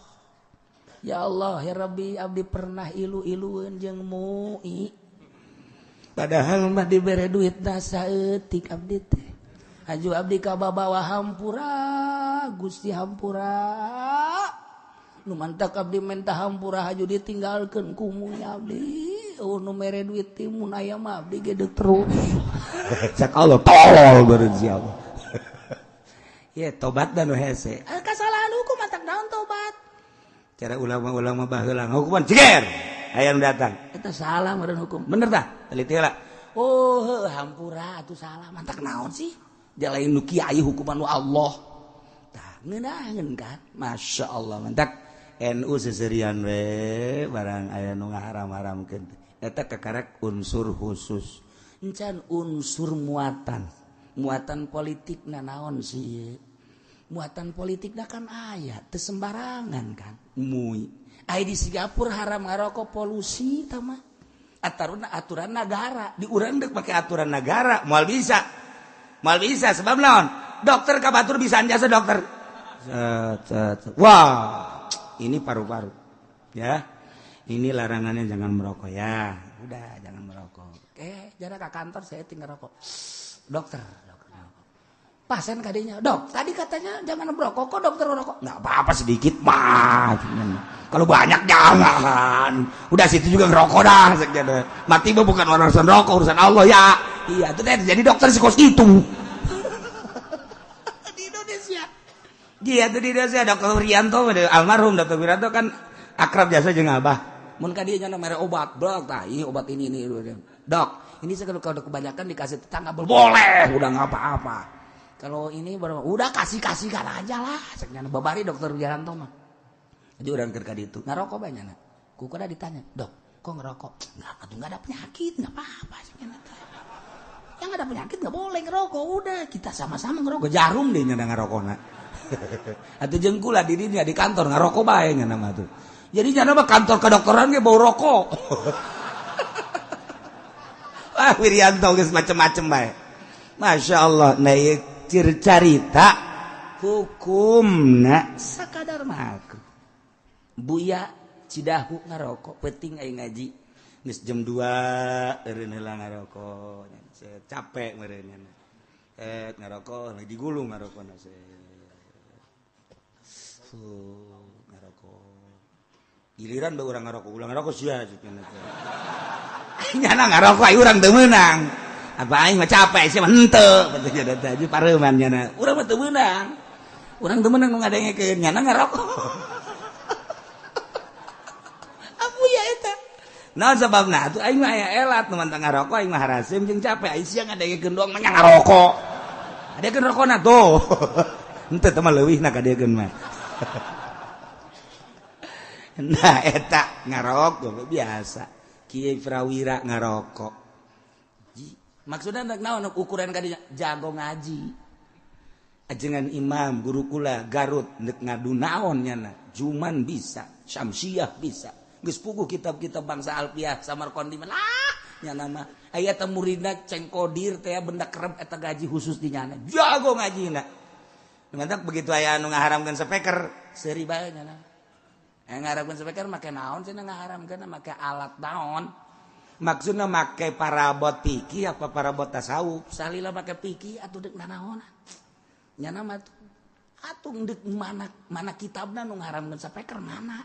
S2: Ya Allah ya Rabbi abdi pernah ilu-ilueun jeung MUI padahal mah dibere duit na saeutik abdi teh haju abdi ka babawa hampura Gusti hampura nu mantak abdi menta hampura haju ditinggalkeun ku MUI abdi. Oh nu mere duit ti mun aya mah abdi ge terus
S1: cak Allah tolol beureun si Allah. Ye tobat dan nu hese.
S2: Kasalahan hukum mantak naon tobat.
S1: Cara ulama-ulama baheula hukuman ciger aya nu datang.
S2: Eta salah meureun hukum.
S1: Bener tah? Teliti heula.
S2: Oh heuh hampura atuh salah mantak naon sih? Dia lain nu kiai hukuman nu Allah. Tah ngeunaheun kan?
S1: Masya Allah mantak NU seserian we barang aya nu ngaharam-haramkeun. Eta kakarek unsur khusus.
S2: Encan unsur muatan. Muatan politik na naon sih? Muatan politik na kan aya, teu sembarangan kan.
S1: Mui.
S2: Aya di Singapura haram ngarokok polusi tah mah. Aturan aturan negara.
S1: Di urang deuk make aturan negara moal bisa. Moal bisa sebab naon? Dokter ka batur bisa jasa dokter. Wah, ini paru-paru. Ya. Ini larangannya jangan merokok ya. Udah jangan merokok.
S2: Jarak ke kantor saya tinggal rokok. Dokter, dokter. Pasien kadinya, dok, tadi katanya jangan merokok, kok dokter merokok?
S1: Nggak apa-apa sedikit mah. Kalau banyak jangan. Udah situ juga ngerokok dah. Mati mah bukan urusan rokok, urusan Allah ya. Iya, itu deh jadi dokter sih kos itu. Di Indonesia. Iya, itu di Indonesia Dokter Wiranto, almarhum Dokter Wiranto kan akrab jasa jeung abah.
S2: Mun ka dieu nya mere obat, blok tah, ieu obat ini. Dok, ini kalau kebanyakan dikasih tetangga boleh, udah nggak apa-apa. Kalau ini baru udah kasih-kasihkan aja lah, ceknya babari Dokter Wiranto mah.
S1: Jadi urang keur ka ditu.
S2: Ngarokok banyak na. Ku kada ditanya, "Dok, kok ngerokok?" Enggak, atuh enggak ada penyakit, enggak apa-apa ceknya. Yang ada penyakit nggak boleh ngerokok, udah kita sama-sama ngerokok.
S1: Jarum deh nya ngarokokna. Atuh jeung kula di dinya di kantor ngarokok bae nya mah tuh. Jadi nyana mah kantor kedokteran ge bau rokok. Ah Wiryanto geus macem-macem bae. Masya Allah, nah ieu carita hukumna sakadar makruh. Buya Cidahu ngarokok penting aing ngaji. Geus jam 2 eureun heula ngarokok. Capek meureun. Ngarokok lagi digulung ngarokokna. Ngarokok. Giliran bae urang ngarokok, ulah ngarokok sia cek nya. Nyana ngarokok aing urang teu meunang. Apa aing mah capek sia mah henteu bae teh pareuman nyana. Urang mah teu meunang. Urang teu meunang nu ngadengekeun nyana ngarokok. Abu ya eta. Naon sababna atuh aing mah aya elat nu mantang ngarokok aing mah harasim jeung capek aing sia ngadengekeun doang mah ngarokok. Adekeun rokona tuh. Henteu teh mah leuwihna kadekeun mah. Nah eta ngarokok biasa. Kiai Prawira ngarokok. Maksudna naon ukuran kadinya jago ngaji. Ajengan imam guru kula Garut nek ngadu naon nyana. Juman bisa, Syamsiah bisa. Geus puguh kitab-kitab bangsa Alfiah Samarkandi mah lah nyana mah. Aya teh muridna Ceng Kodir teh benda kerep eta gaji khusus di nyana. Jago ngajina. Mantap begitu aya anu ngaharamkeun speaker seuri bae nyana. Ngaharamkeun speaker make naon cenah ngaharamkeun make alat naon. Maksudna make parabot fikih apa parabot tasawuf? Salila make fikih atuh deuk nanaonan. Nyana mah atuh deuk mana mana kitabna nu ngaharamkeun speaker mana?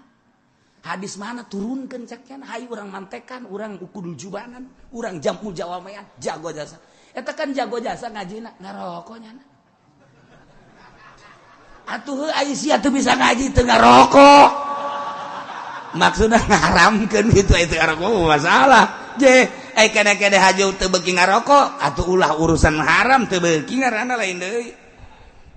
S1: Hadis mana turunkeun cek nya hayu urang mantekan, urang ukudul jubanan, urang jamul jawamean, jago jasa. Eta kan jago jasa ngajina ngarokok nyana. Atuh heuh sia teu bisa ngaji teu ngarokok. Maksudna ngaharamkeun kitu itu ngarokok masalah. Je, ai kana-kana haju teu beuki ngarokok atuh ulah urusan haram teu beuki ngaranna lain deui.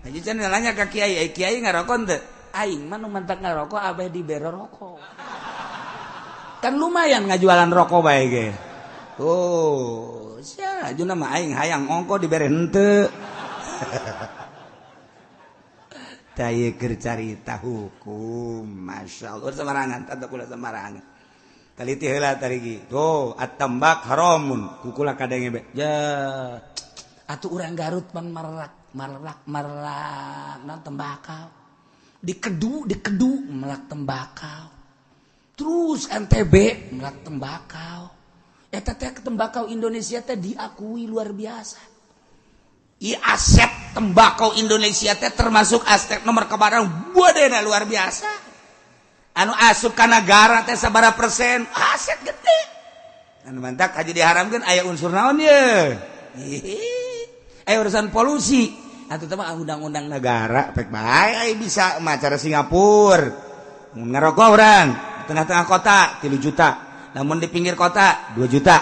S1: Haji can nanya ka kiai, ai kiai ngarokok teu? Aing mah nu mantak ngarokok abeh dibere rokok. Kan lumayan ngajualan rokok bae ge. Oh, sia hajuna mah aing hayang ongko dibere henteu. Taya keur carita hukum, Masya Allah semarangan, tante kula semarangan. Taliti heula tarigi. Tuh, at-tambak haramun, kukula kadenge be. Ja. Atuh urang Garut pan marerak, marerak, marerak naon tembakau. Dikedu, dikedu melak tembakau. Terus NTB melak tembakau. Eta teh tembakau Indonesia teh diakui luar biasa. I aset tembakau Indonesia teh termasuk aset nomor kebarang bodena luar biasa. Anu asup ka nagara teh sabaraha persen aset gede. Anu mantak haji diharamkeun aya unsur naon ye? Aya urusan polusi. Atuh teh mah undang-undang negara pek bae aya bisa mah cara Singapura. Mun ngarokok urang di tengah-tengah kota 3 juta. Lamun di pinggir kota 2 juta.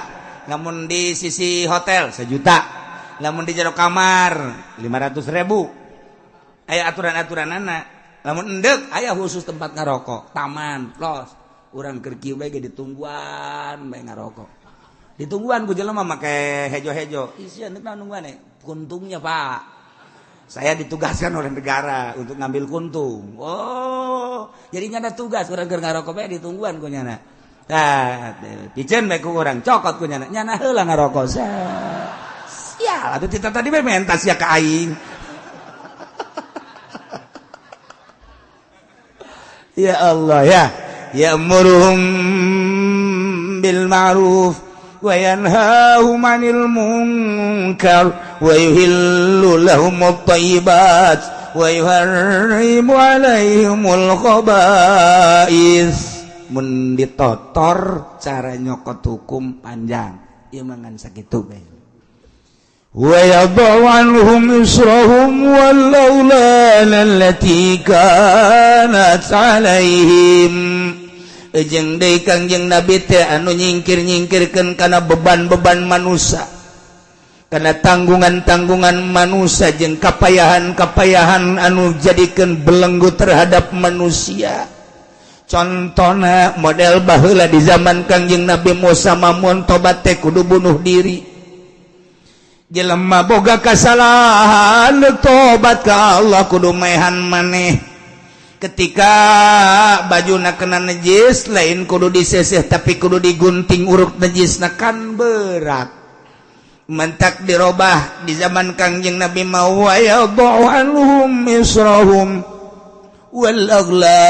S1: Lamun di sisi hotel 1 juta. Lamun di jero kamar 500.000. Aya aturan-aturan anak. Lamun endek aya khusus tempat ngarokok, taman, los. Urang keur kieu bae ge ditungguan bae ngarokok. Ditungguan ku jelema make hejo-hejo. Ih sia endek naon nungguan e? Kuntungnya, Pak. Saya ditugaskan oleh negara untuk ngambil kuntung. Oh, jadi nyana tugas urang keur ngarokok bae ditungguan ku nyana. Tah, piceun bae ku urang, cokot ku nyana. Nyana heula ngarokok. Ya, atuh tita tadi bae menta sia ka aing. Ya Allah ya. Ya'muruhum bil ma'ruf wa yanhahum 'anil munkar wa yuhillu lahumut thayyibat wa yuharrimu 'alaihimul khaba'is. Mun ditotor cara nyokot hukum panjang. Ieu mah ngan sakitu bae. Wa yadh'u 'anhum israhum wal awlal allati kanat 'alaihim. Jeung deui Kangjeng Nabi teh anu nyingkir-nyingkirkeun kana beban-beban manusia, kana tanggungan-tanggungan manusia jeung kapayahan-kapayahan anu jadikeun belenggu terhadap manusia. Contohna model baheula di zaman Kangjeng Nabi Musa mamun tobat teh kudu bunuh diri. Jelema boga kasalahan, tobat ka Allah, kudu maehan maneh. Ketika baju na kena najis, lain kudu diseseh, tapi kudu digunting uruk najis na, kan berat. Mentak dirobah di zaman Kangjeng Nabi mau, ويضع عنهم إصرهم والأغلال.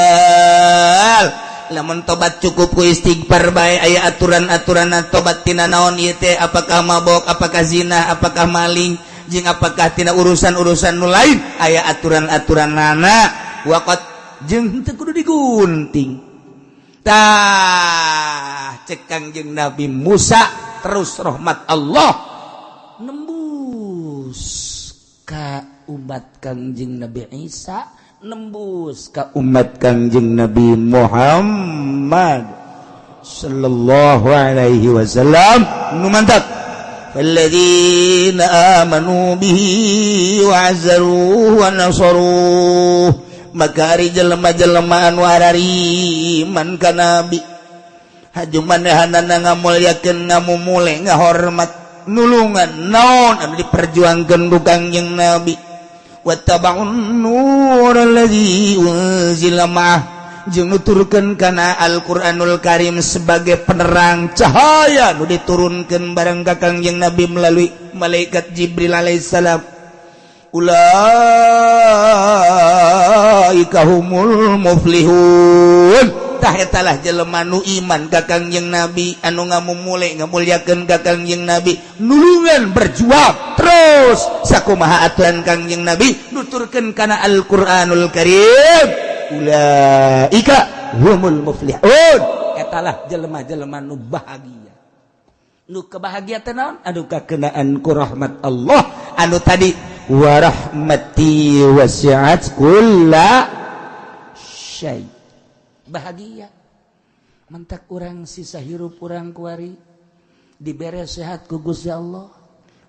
S1: Lamun tobat cukup ku istighfar bae, aya aturan-aturan tobat tina naon ieu teh, apakah mabok, apakah zina, apakah maling, jeung apakah tina urusan-urusan nu lain, aya aturan-aturan nana waqat jeung teu kudu digunting. Tah, cek Kangjeng Nabi Musa, terus rahmat Allah nembus ka umat Kangjeng Nabi Isa, nembus ka umat Kangjeng Nabi Muhammad sallallahu alaihi wasallam. Nu mantap, فالذين آمنوا به وعزروه ونصروه, maka ari jelema-jelema anu arariman ka nabi, haju manehanana ngamulyakeun, ngamumule, ngahormat, nulungan naon anu diperjuangkeun ku Kangjeng Nabi, واتبعوا النور الذي أنزل معه, jeung nuturkeun kana Al-Qur'anul Karim sebagai penerang cahaya nu diturunkeun bareng ka Kangjeng Nabi melalui malaikat Jibril alaihissalam, أولئك هم المفلحون. Tah, etalah jelema nu iman ka Kangjeng Nabi, anu ngamumule, ngamulyakeun ka Kangjeng Nabi, nulungan, berjuang terus sakumaha aturan Kangjeng Nabi, nuturkeun kana Al-Qur'anul Karim, أولئك هم المفلحون. Etalah jelema-jelema nu bahagia. Nu kebahagia teh naon? Anu kakenaan ku rahmat Allah anu tadi, ورحمتي وسعت كل شيء. Bahagia. Mentak urang sisa hirup urang kuari dibere sehat ku Gusti Allah,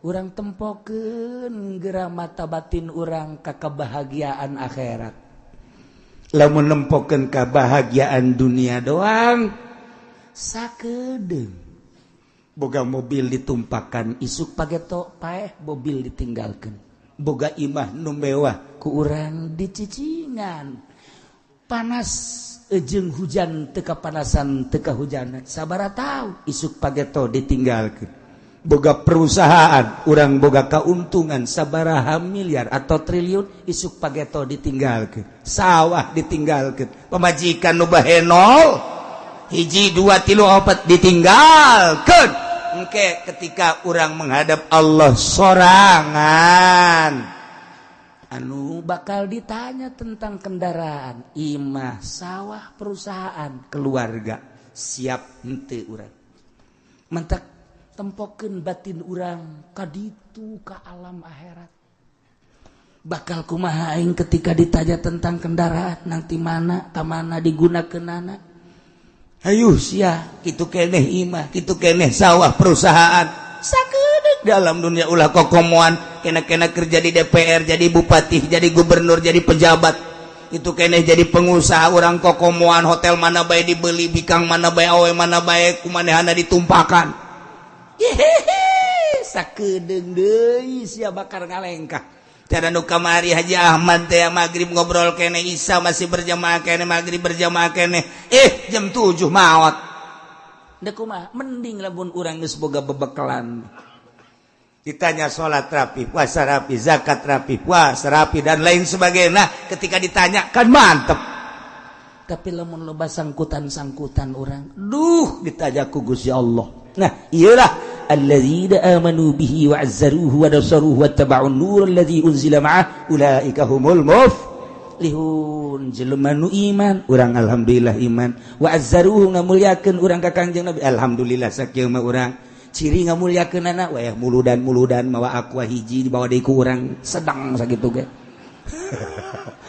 S1: urang tempokeun geura mata batin urang ka kebahagiaan akhirat. Lamun nempokeun kebahagiaan dunia doang, sakedeung boga mobil ditumpakan, isuk pageto paeh, mobil ditinggalkan. Boga imah nu mewah, ku urang dicicingan, panas ejeng hujan teu kapanasan, teu kahujanan sabara tahu, isuk pageto ditinggalkan. Boga perusahaan, urang boga keuntungan sabaraha miliar atau triliun, isuk pageto ditinggalkan. Sawah ditinggalkan, pamajikan nu bahenol hiji, dua, tilu, opat ditinggalkan. Engke ketika urang menghadap Allah sorangan, anu bakal ditanya tentang kendaraan, imah, sawah, perusahaan, keluarga, siap henteu urang? Mentak tempokeun batin urang kaditu, ka alam akhirat. Bakal kumaha aing ketika ditanya tentang kendaraan, nanti mana ka mana digunakeunana? Hayu sia, kitu keneh imah, kitu keneh sawah, perusahaan, sakedeuk dalam dunia. Ulah kokomoan kena-kena kerja di DPR, jadi bupati, jadi gubernur, jadi pejabat, itu keneh jadi pengusaha. Urang kokomoan, hotel mana bae dibeli, bikang mana bae, awe mana bae kumanehana ditumpakan. Hehehe, sakedeung deui sia bakal ngalengkah. Cara nu kamari Haji Ahmad teh, maghrib ngobrol kene, Isa masih berjamaah kene, maghrib berjamaah kene, jam 7 maot. Dek kumaha? Mending lamun urang geus boga bebekalan, ditanya sholat rapi, puasa rapi, zakat rapi, puasa rapi, dan lain sebagainya. Nah, ketika ditanya kan mantep. Tapi lamun loba sangkutan-sangkutan urang, duh, ditanya ku Gusti Allah. Nah, iyalah, الذين آمنوا به وعزروه ونصروه واتبعوا النور الذي أنزل معه أولئك هم المفلحون. Jelema nu iman, urang alhamdulillah iman, وعزروه, ngamulyakeun urang ka Kangjeng Nabi, alhamdulillah sakieu mah urang ciri ngamulyakeun anak wayah muludan-muludan mawa Aqua hiji, dibawa deui ku urang sedang sakitu ge.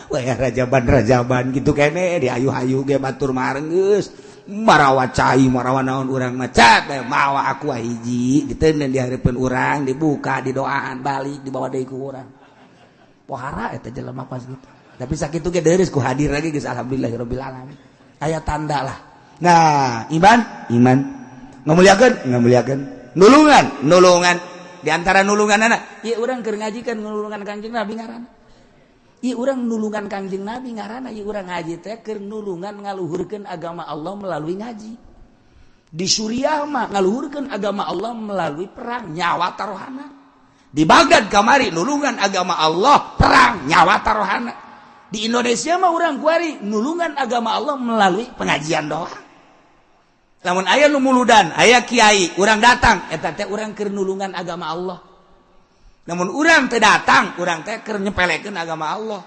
S1: Wayah rajaban-rajaban gitu kene, diayu-ayu ge, batur mah geus marawa cai, marawa naon, urang macat mawa Aqua hiji, diteundeun di hareupeun urang, dibuka, didoaan, balik dibawa deui ku urang. Pohara eta jelema pas gitu. Tapi sakitu ge deureus ku hadir lagi geus, alhamdulillahirabbil alamin, aya tanda lah. Nah, iman, iman, ngamuliakeun, ngamuliakeun, nulungan, nulungan. Di antara nulunganana, ieu urang keur ngaji kan nulungan Kangjeng Nabi ngaranna. Ieu urang nulungan Kangjeng Nabi ngaranna, ieu urang ngaji teh keur nulungan ngaluhurkeun agama Allah melalui ngaji. Di Suriah mah ngaluhurkeun agama Allah melalui perang nyawa taruhana. Di Baghdad kamari nulungan agama Allah perang nyawa taruhana. Di Indonesia mah urang kuari nulungan agama Allah melalui pengajian doang. Lamun aya nu muludan, aya kiai, urang datang, eta teh urang keur nulungan agama Allah. Namun urang teh datang, urang teh keur nyepelekeun agama Allah.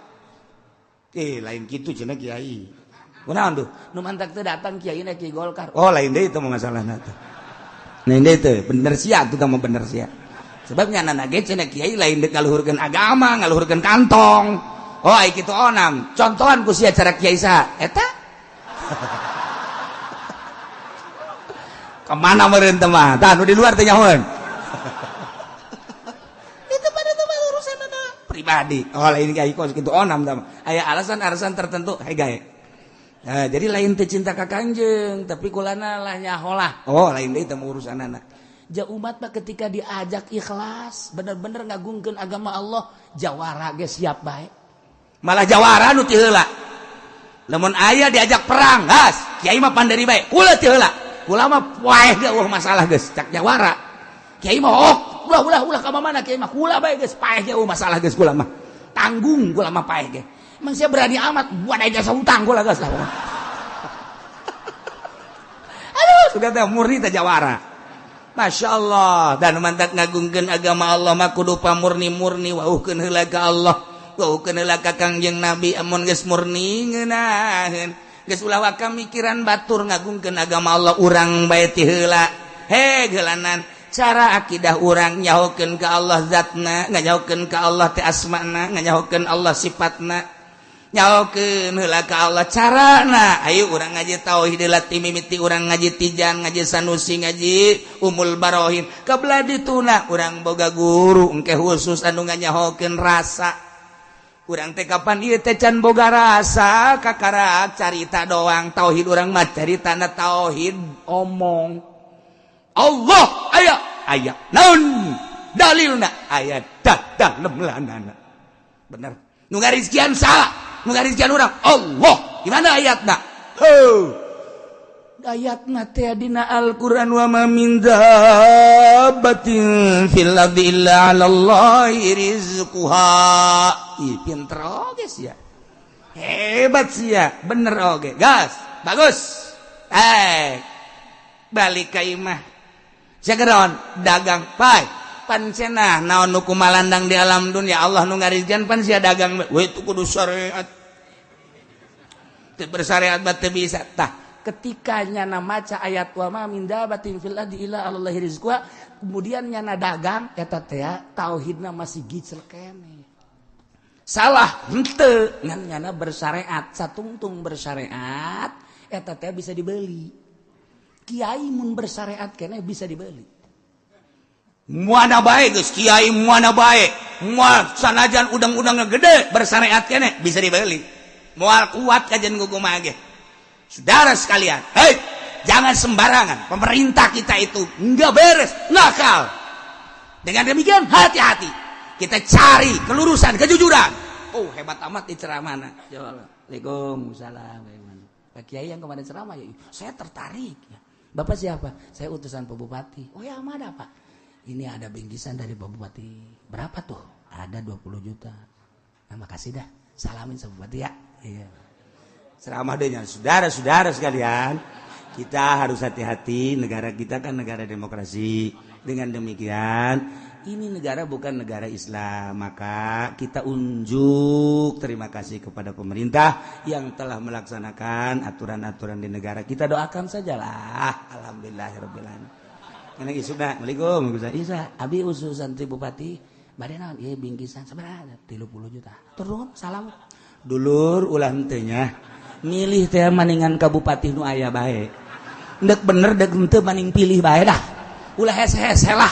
S1: Lain kitu cenah kiai. Kunaon tuh? Nu mantak teh datang kiai na kiai Golkar. Oh, lain deui itu mah masalahna teh. Lain deui teh, bener sia tuh mah bener sia. Sebab nyanana ge cenah kiai lain deuk ngaluhurkeun agama, ngaluhurkeun kantong. Oh, ai kitu onam. Contohan ku sia cara kiai saha? Eta. Kemana meureun teh mah? Tah nu di luar teh nyahoeun. Itu pada teh urusan pribadi. Oh, lain kiai kos kitu onam tah. Aya alasan-alasan tertentu hei gae. Nah, jadi lain teh cinta ka Kangjeng, tapi kulana lah nyaholah. Oh, lain deui teh urusanana.
S2: Ja umat mah ketika diajak ikhlas, bener-bener ngagungkeun agama Allah, jawara ge siap bae.
S1: Malah jawara nu ti heula. Lamun aya diajak perang, gas, kiai mah panderi bae. Kula ti heula. Kula mah poeh ge eueuh masalah geus, cak jawara. Kiai mah oh, ulah ulah ulah ka mana kiai mah kula bae geus paeh ge eueuh masalah geus kula mah. Tanggung kula mah paeh ge. Emang saya berani amat buat aja hutang kula geus lah. Aduh, sudah teh murni teh jawara. Masya Allah. Dan mantak ngagungkeun agama Allah mah kudu pamurni-murni wauhkeun heula ka Allah. Wauhkeun heula ka Kangjeng Nabi amun geus murni ngeunaheun. Geus ulah waka mikiran batur ngagungkeun agama Allah urang bae ti heula. He geulanan cara akidah urang nyahokeun ka Allah zatna, nganyahokeun ka Allah teh asmana, nganyahokeun Allah sifatna. Nyahokeun heula ka Allah carana. Ayo urang ngaji tauhid heula ti mimiti urang ngaji Tijan, ngaji Sanusi, ngaji Umul Barohin. Kabelah dituna urang boga guru engke khusus anu nganyahokeun rasa. Urang teh kapan ieu teh can boga rasa kakarak carita doang tauhid urang mah caritana tauhid omong. Allah aya aya naon dalilna aya dah lemlanana. Bener. Nu ngarizkian saha? Nu ngarizkian urang Allah. Gimana ayatna? Heuh. Ayatna teh dina Al-Qur'an wa ma min dabbatin fil ardi illa 'ala Allahi rizquha. Ih, pinter oge sia. Hebat sia, bener oge. Gas, bagus. Balik ka imah. Sageron dagang pai. Pan cenah naon nu kumalandang di alam dunia Allah nu ngarizkian pan sia dagang. We itu kudu syariat. Teu bersyariat mah teu bisa. Tah,
S2: ketika nyana maca ayat wa ma min dabatin fil ardi illa 'alallahi rizquha, kemudian nyana dagang eta teh tauhidna masih gicel keneh. Salah henteu ngan nyana bersyariat, satungtung bersyariat eta teh bisa dibeli. Kiai mun bersyariat keneh bisa dibeli.
S1: Mana bae geus kiai mana bae, moal sanajan udang-udangna gede bersyariat keneh bisa dibeli. Moal kuat kajian kumaha ge. Saudara sekalian, hei, jangan sembarangan. Pemerintah kita itu nggak beres, nakal. Dengan demikian hati-hati. Kita cari kelurusan, kejujuran. Oh, hebat amat di ceramahna.
S2: Waalaikumsalam. Pak Kiai yang kemarin ceramah ya, saya tertarik. Bapak siapa? Saya utusan Pak Bupati. Oh ya, mana Pak? Ini ada bingkisan dari Pak Bupati. Berapa tuh? Ada 20 juta. Nah, makasih dah. Salamin sama Bupati ya. Iya.
S1: Ceramah deh, saudara-saudara sekalian, kita harus hati-hati. Negara kita kan negara demokrasi. Dengan demikian, ini negara bukan negara Islam, maka kita unjuk terima kasih kepada pemerintah yang telah melaksanakan aturan-aturan di negara. Kita doakan sajalah. Alhamdulillahirabbil alamin. Kana isukna, Assalamualaikum.
S2: Isa, abi utusan ti Bupati, bade naon? Ieu bingkisan sabaraha? 30 juta. Turun, salam.
S1: Dulur ulah henteu nya. Milih teh maningan ka bupati nu aya bae. Ndek bener dek henteu maning pilih bae dah.
S2: Ulah hese-hese lah.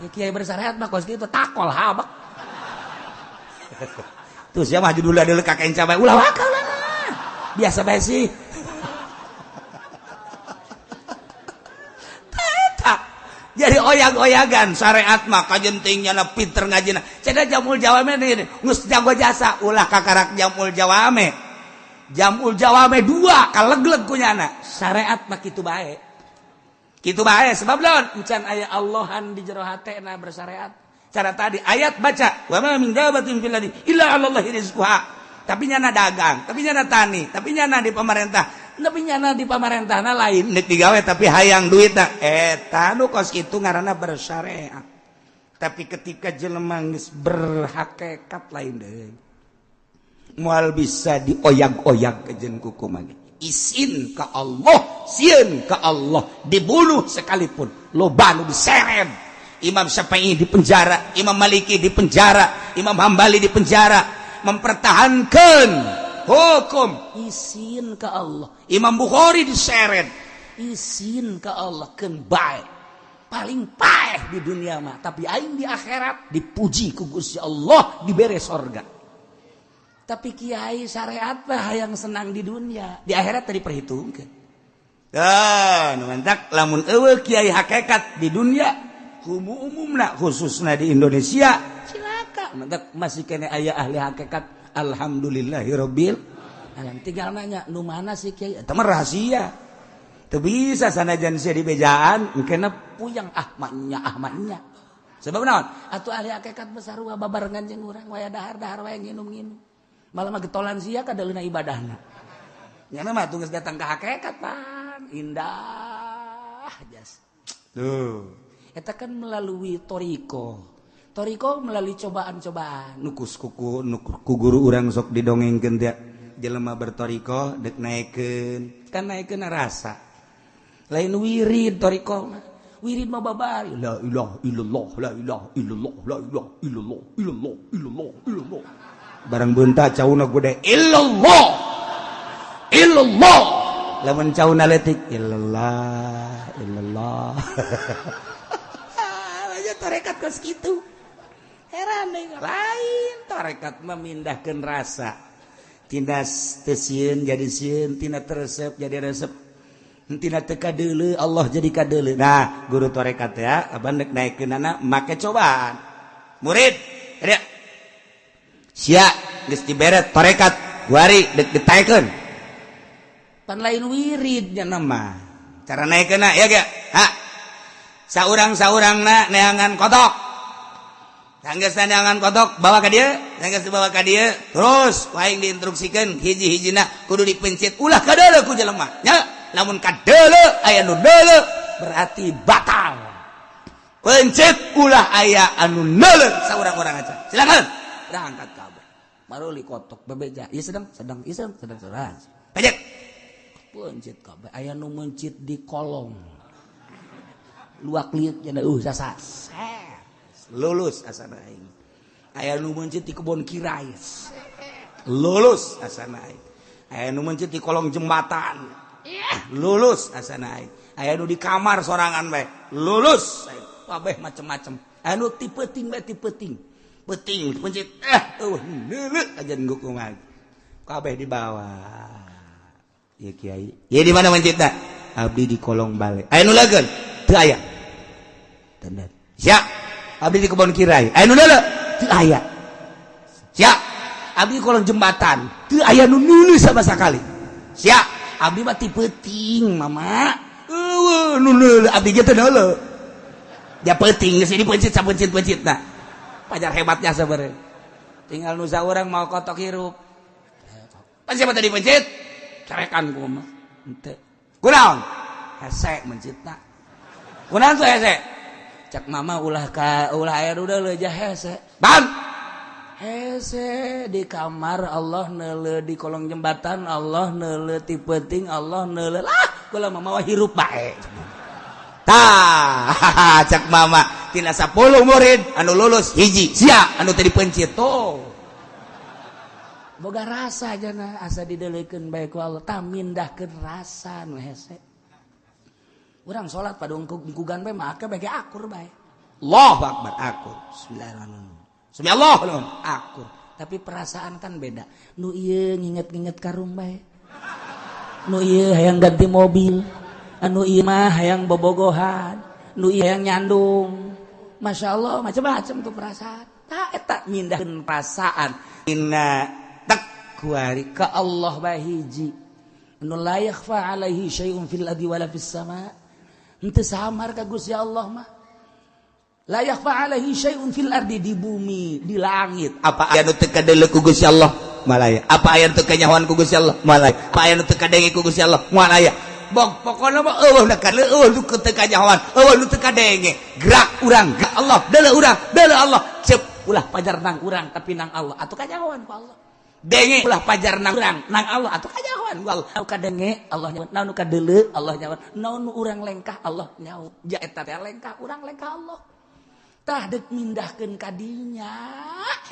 S2: Ya, kiai bersyariat mah kos kitu takol habek.
S1: Tuh siapa maju dulu ada kakek cabai ulah wakal lah.
S2: Biasa bae sih.
S1: Eta. Jadi oyag-oyagan syariat mah kajentingnya na pinter ngajina. Cenah jamul jawame geus jago jasa ulah kakarak jamul jawame. Jamul jawame dua kalegleg ku nyana. Syariat mah kitu bae. Kitu bae sebab lawan encan aya Allahan di jero hatena bersyariat. Cara tadi ayat baca wa ma min dabatin fil ardi illa 'alallahi rizquha. Tapi nyana dagang, tapi nyana tani, tapi nyana di pemerintah, tapi nyana di pamarentahna lain nek digawe tapi hayang duitna eta nu kos kitu ngaranna bersyariat. Tapi ketika jelema geus berhakikat lain deui. Moal bisa dioyag-oyag kejen ku kumaha. Isin ka Allah, sieun ka Allah, dibunuh sekalipun loba nu diseret. Imam Syafi'i di penjara, Imam Maliki di penjara, Imam Hambali di penjara, mempertahankan hukum isin ke Allah. Imam Bukhari diseret isin ke Allah, keun bae paling paeh di dunia mah, tapi aing di akhirat dipuji ku Gusti Allah, dibere sorga. Tapi kiai syariat mah hayang senang di dunia, di akhirat tadi perhitungkan. Ah, nu mantak lamun eueuh kiai hakikat di dunia umumna khususnya di Indonesia cilaka. Mantak masih kene aya ahli hakikat, alhamdulillahirabbil alamin. Tinggal nanya nu mana sih kiai eta mah rahasia. Teu bisa sanajan sia di bejaan engkena puyang ahmadnya ahmadnya. Sebab naon? Atuh ahli hakikat besar wa babarengan jeung urang waya dahar-dahar waya nginum-nginum. Malah mah getolan sia kadaleuna ibadahna. Nyana mah geus datang ke hakikat pan indah jas. Tuh. Eta kan melalui toriko. Toriko melalui cobaan-cobaan. Nukus kuku ku guru urang sok didongengkeun teh jelema bertoriko dek naekeun. Kan naekeun rasa. Lain wirid toriko mah. Wirid mah babari la ilaha illallah la ilaha illallah la ilaha illallah illallah illallah illallah. Barang beunta cauna gede illallah illallah. Lamun cauna leutik illallah illallah. Tarekat kos kitu. Heran deh, lain tarekat memindahkan rasa. Tina teu sieun jadi sieun, tina teu resep jadi resep. Tina teu kadeuleu Allah jadi kadeuleu. Nah, guru tarekat ya, abang dek naikeunana make cobaan. Murid, dia sia geus dibere tarekat, guari dek ditaekeun. Pan lain wiridnya nama. Cara naikeunna ya ge? Ha. Saurang-saurangna neangan kotok. Sanggeus neangan kotok bawa ka dieu, sanggeus dibawa ka dieu, terus ku aing diinstruksikeun hiji-hijina kudu dipencet ulah kadeuleu ku jelema. Nya, lamun kadeuleu aya nu deuleu berarti batal. Pencet ulah aya anu neuleu saurang-urang aja. Silakan. Berangkat kabeh. Maruli kotok bebeja. Ieu sedang sedang ieu sedang sedang sedang. Pencet. Pencet kabeh aya nu mencit di kolong. Luak liut nya sasa lulus asana aing. Aya nu mencit di kebon kirai lulus asana aing. Aya nu mencit di kolong jembatan lulus asana aing. Aya nu di kamar sorangan bae lulus. Kabeh macem-macem. Aya nu ti peuting bae ti peuting peuting pencit neuleuh aja kumaha kabeh dibawa. Ieu kiai ieu di mana mencitna? Abdi di kolong bale. Aya nu leugeun teu aya. Tanda. Siap. Abdi di kebon kirai. Aya nu neuleuh? Teu aya. Siap. Abdi di kolong jembatan. Teu aya nu neuleuh sama sekali. Siap. Abdi mah ti peuting, mama. Eueuh nu neuleuh abdi ge teu neuleuh. Dia peuting geus dipencit sapencit-pencitna. Pajar hebatnya sebenarnya. Tinggal nu saurang mau kotok hirup. Pan siapa tadi pencit? Carekan ku mah. Henteu. Kunaon? Hese mencitna. Kunaon tuh hese? Cak mama ulah ka ulah aya udah leujah hese. Bang. Hese di kamar Allah neuleuh, di kolong jembatan Allah neuleuh, ti peuting Allah neuleuh. Lah, kula mama hirup bae. Tah, cak mama tina 10 murid anu lulus hiji sia anu tadi pencit tuh. Boga rasa jana asa didelekeun bae ku Allah tah mindahkeun rasa nu hese. Urang salat pada ungkugan bae make bae akur bae. Allahu akbar akur. Bismillahirrahmanirrahim. Sami Allah akur. Tapi perasaan kan beda. Nu ieu nginget-nginget karung bae. Nu ieu hayang ganti mobil. Anu ieu mah hayang bobogohan.
S2: Nu yang nyandung. Masya Allah, macam-macam tuh perasaan. Tak eta mindahkeun perasaan. Inna kuari ka Allah bahiji. Nu la yakhfa alaihi syai'un fil ardi wala fis sama. Henteu samar ka Gusti Allah mah. La yakhfa alaihi syai'un fil ardi, di bumi, di langit.
S1: Apa aya nu teu kadeuleu ku Gusti Allah? Moal aya. Apa aya nu teu kanyahoan ku Gusti Allah? Moal aya. Apa aya nu teu kadenge ku Gusti Allah? Moal aya. Bok pokona mah eueuh nu kadeuleu, eueuh nu teu kanyahoan, eueuh nu teu kadenge. Gerak urang, gerak Allah, deuleu urang, deuleu Allah. Cep
S2: ulah pajar nang urang tapi nang Allah atuh kanyahoan ku Allah. Denge ulah pajar nang urang nang Allah atuh kanyahoan ku Allah. Nu kadenge Allah nyaho, naon nu kadeuleu Allah nyaho, naon nu urang lengkah Allah nyaho. Ja eta teh lengkah urang lengkah Allah. Tah deuk mindahkeun ka dinya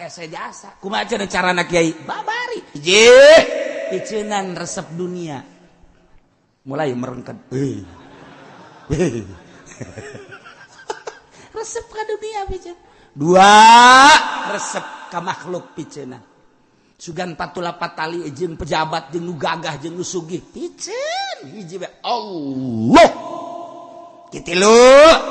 S2: hese jasa.
S1: Kumaha cenah carana kiai?
S2: Babari.
S1: Hiji,
S2: piceunan resep dunia.
S1: Mulai merengket.
S2: Resep ka dunia piceun.
S1: Dua, resep ka makhluk piceunan.
S2: Sugan patula patali jeung pejabat jeung nu gagah jeung nu sugih piceun hiji we Allah.
S1: Katilu,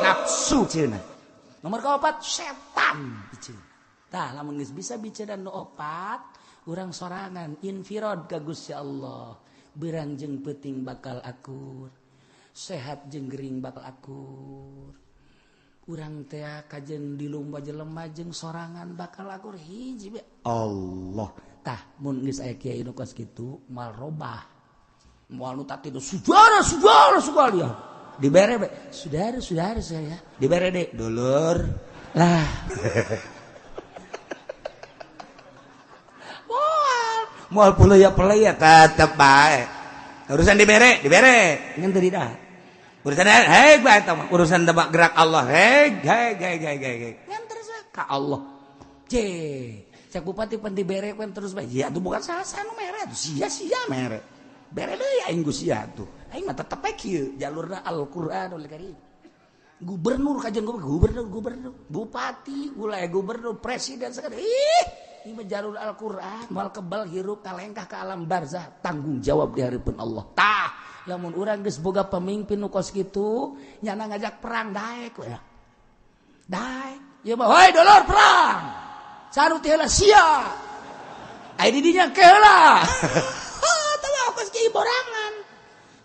S2: nafsu cenah. Nomor keempat setan piceun. Tah lamun geus bisa bicara nu opat, urang sorangan infirod ka Gusti Allah. Berang jeung peuting bakal akur, sehat jeung gering bakal akur. Urang teh kajen di lomba jelema jeung sorangan bakal akur hiji we
S1: Allah.
S2: Tah mun geus aya kiai nu kos kitu moal robah. Moal nu tadi saudara saudara sekalian. Dibere be, saudara saudara saya.
S1: Dibere deh, dulur.
S2: Lah.
S1: Moal pulaya pelaya tetep bae. Urusan dibere, dibere.
S2: Ngan teu dah.
S1: Urusan hei bae eta mah. Urusan tebak gerak Allah. Hei, hei, hei, hei, hei.
S2: Ngan terus we ka Allah. C. Cek bupati pan dibere pan terus bae. Ya tuh bukan sasa nu mere tuh sia-sia mere. Bere deui aing ku sia tuh. Aing mah tetep we kieu jalurna Al-Qur'anul Karim. Gubernur kajian gubernur, gubernur, bupati, gulai gubernur, presiden segala. Ih, ini mah jalur Al-Qur'an, moal kebal hirup kalengkah ke alam barzah, tanggung jawab di hareupeun Allah. Tah, lamun urang geus boga pemimpin nu kos kitu, nyana ngajak perang daek we. Daek. Ieu mah hoi dulur perang. Saru teh heula sia. Ai di dinya ke heula. Tah kos kieu borangan.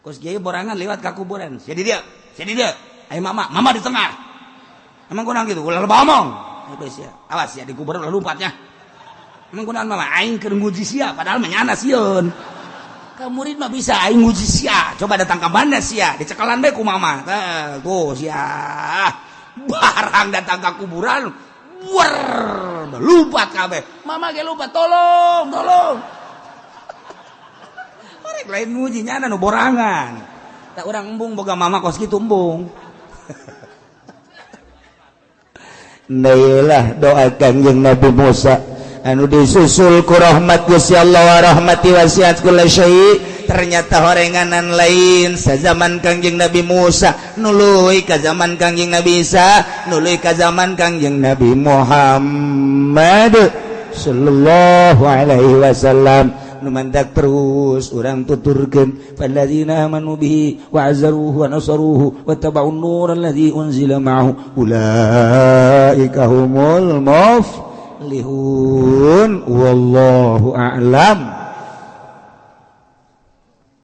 S1: Kos kieu borangan lewat ka kuburan. Sia di dieu, sia di dieu. Ayo mama, mama di tengah. Emang kurang gitu, ulah loba omong. Ayo sia. Awas ya di kuburan ulah lompatnya. Emang kurang mama aing keur nguji sia padahal mah nyana sieun. Ka murid mah bisa aing nguji sia. Coba datang ka mana sia? Dicekalan bae ku mama. Tah, tuh sia. Barang datang ka kuburan, wer, lompat kabeh.
S2: Mama ge lompat, tolong, tolong.
S1: Orek lain nguji nyana nu borangan. Tak urang embung boga mama kos kitu embung. Nailah doa Kangjeng Nabi Musa anu disusul ku rahmat Gusti Allah wa rahmati wasiat kulli syai. Ternyata horenganan lain sazaman Kangjeng Nabi Musa nuluy ka zaman Kangjeng Nabi Isa nuluy ka zaman Kangjeng Nabi Muhammad sallallahu alaihi wasallam. Nu mantak terus urang tuturkeun falladzina amanu bihi wa azzaruhu wa nasaruhu wa taba'un nur alladzi unzila ma'ahu ulaika humul muflihun wallahu a'lam.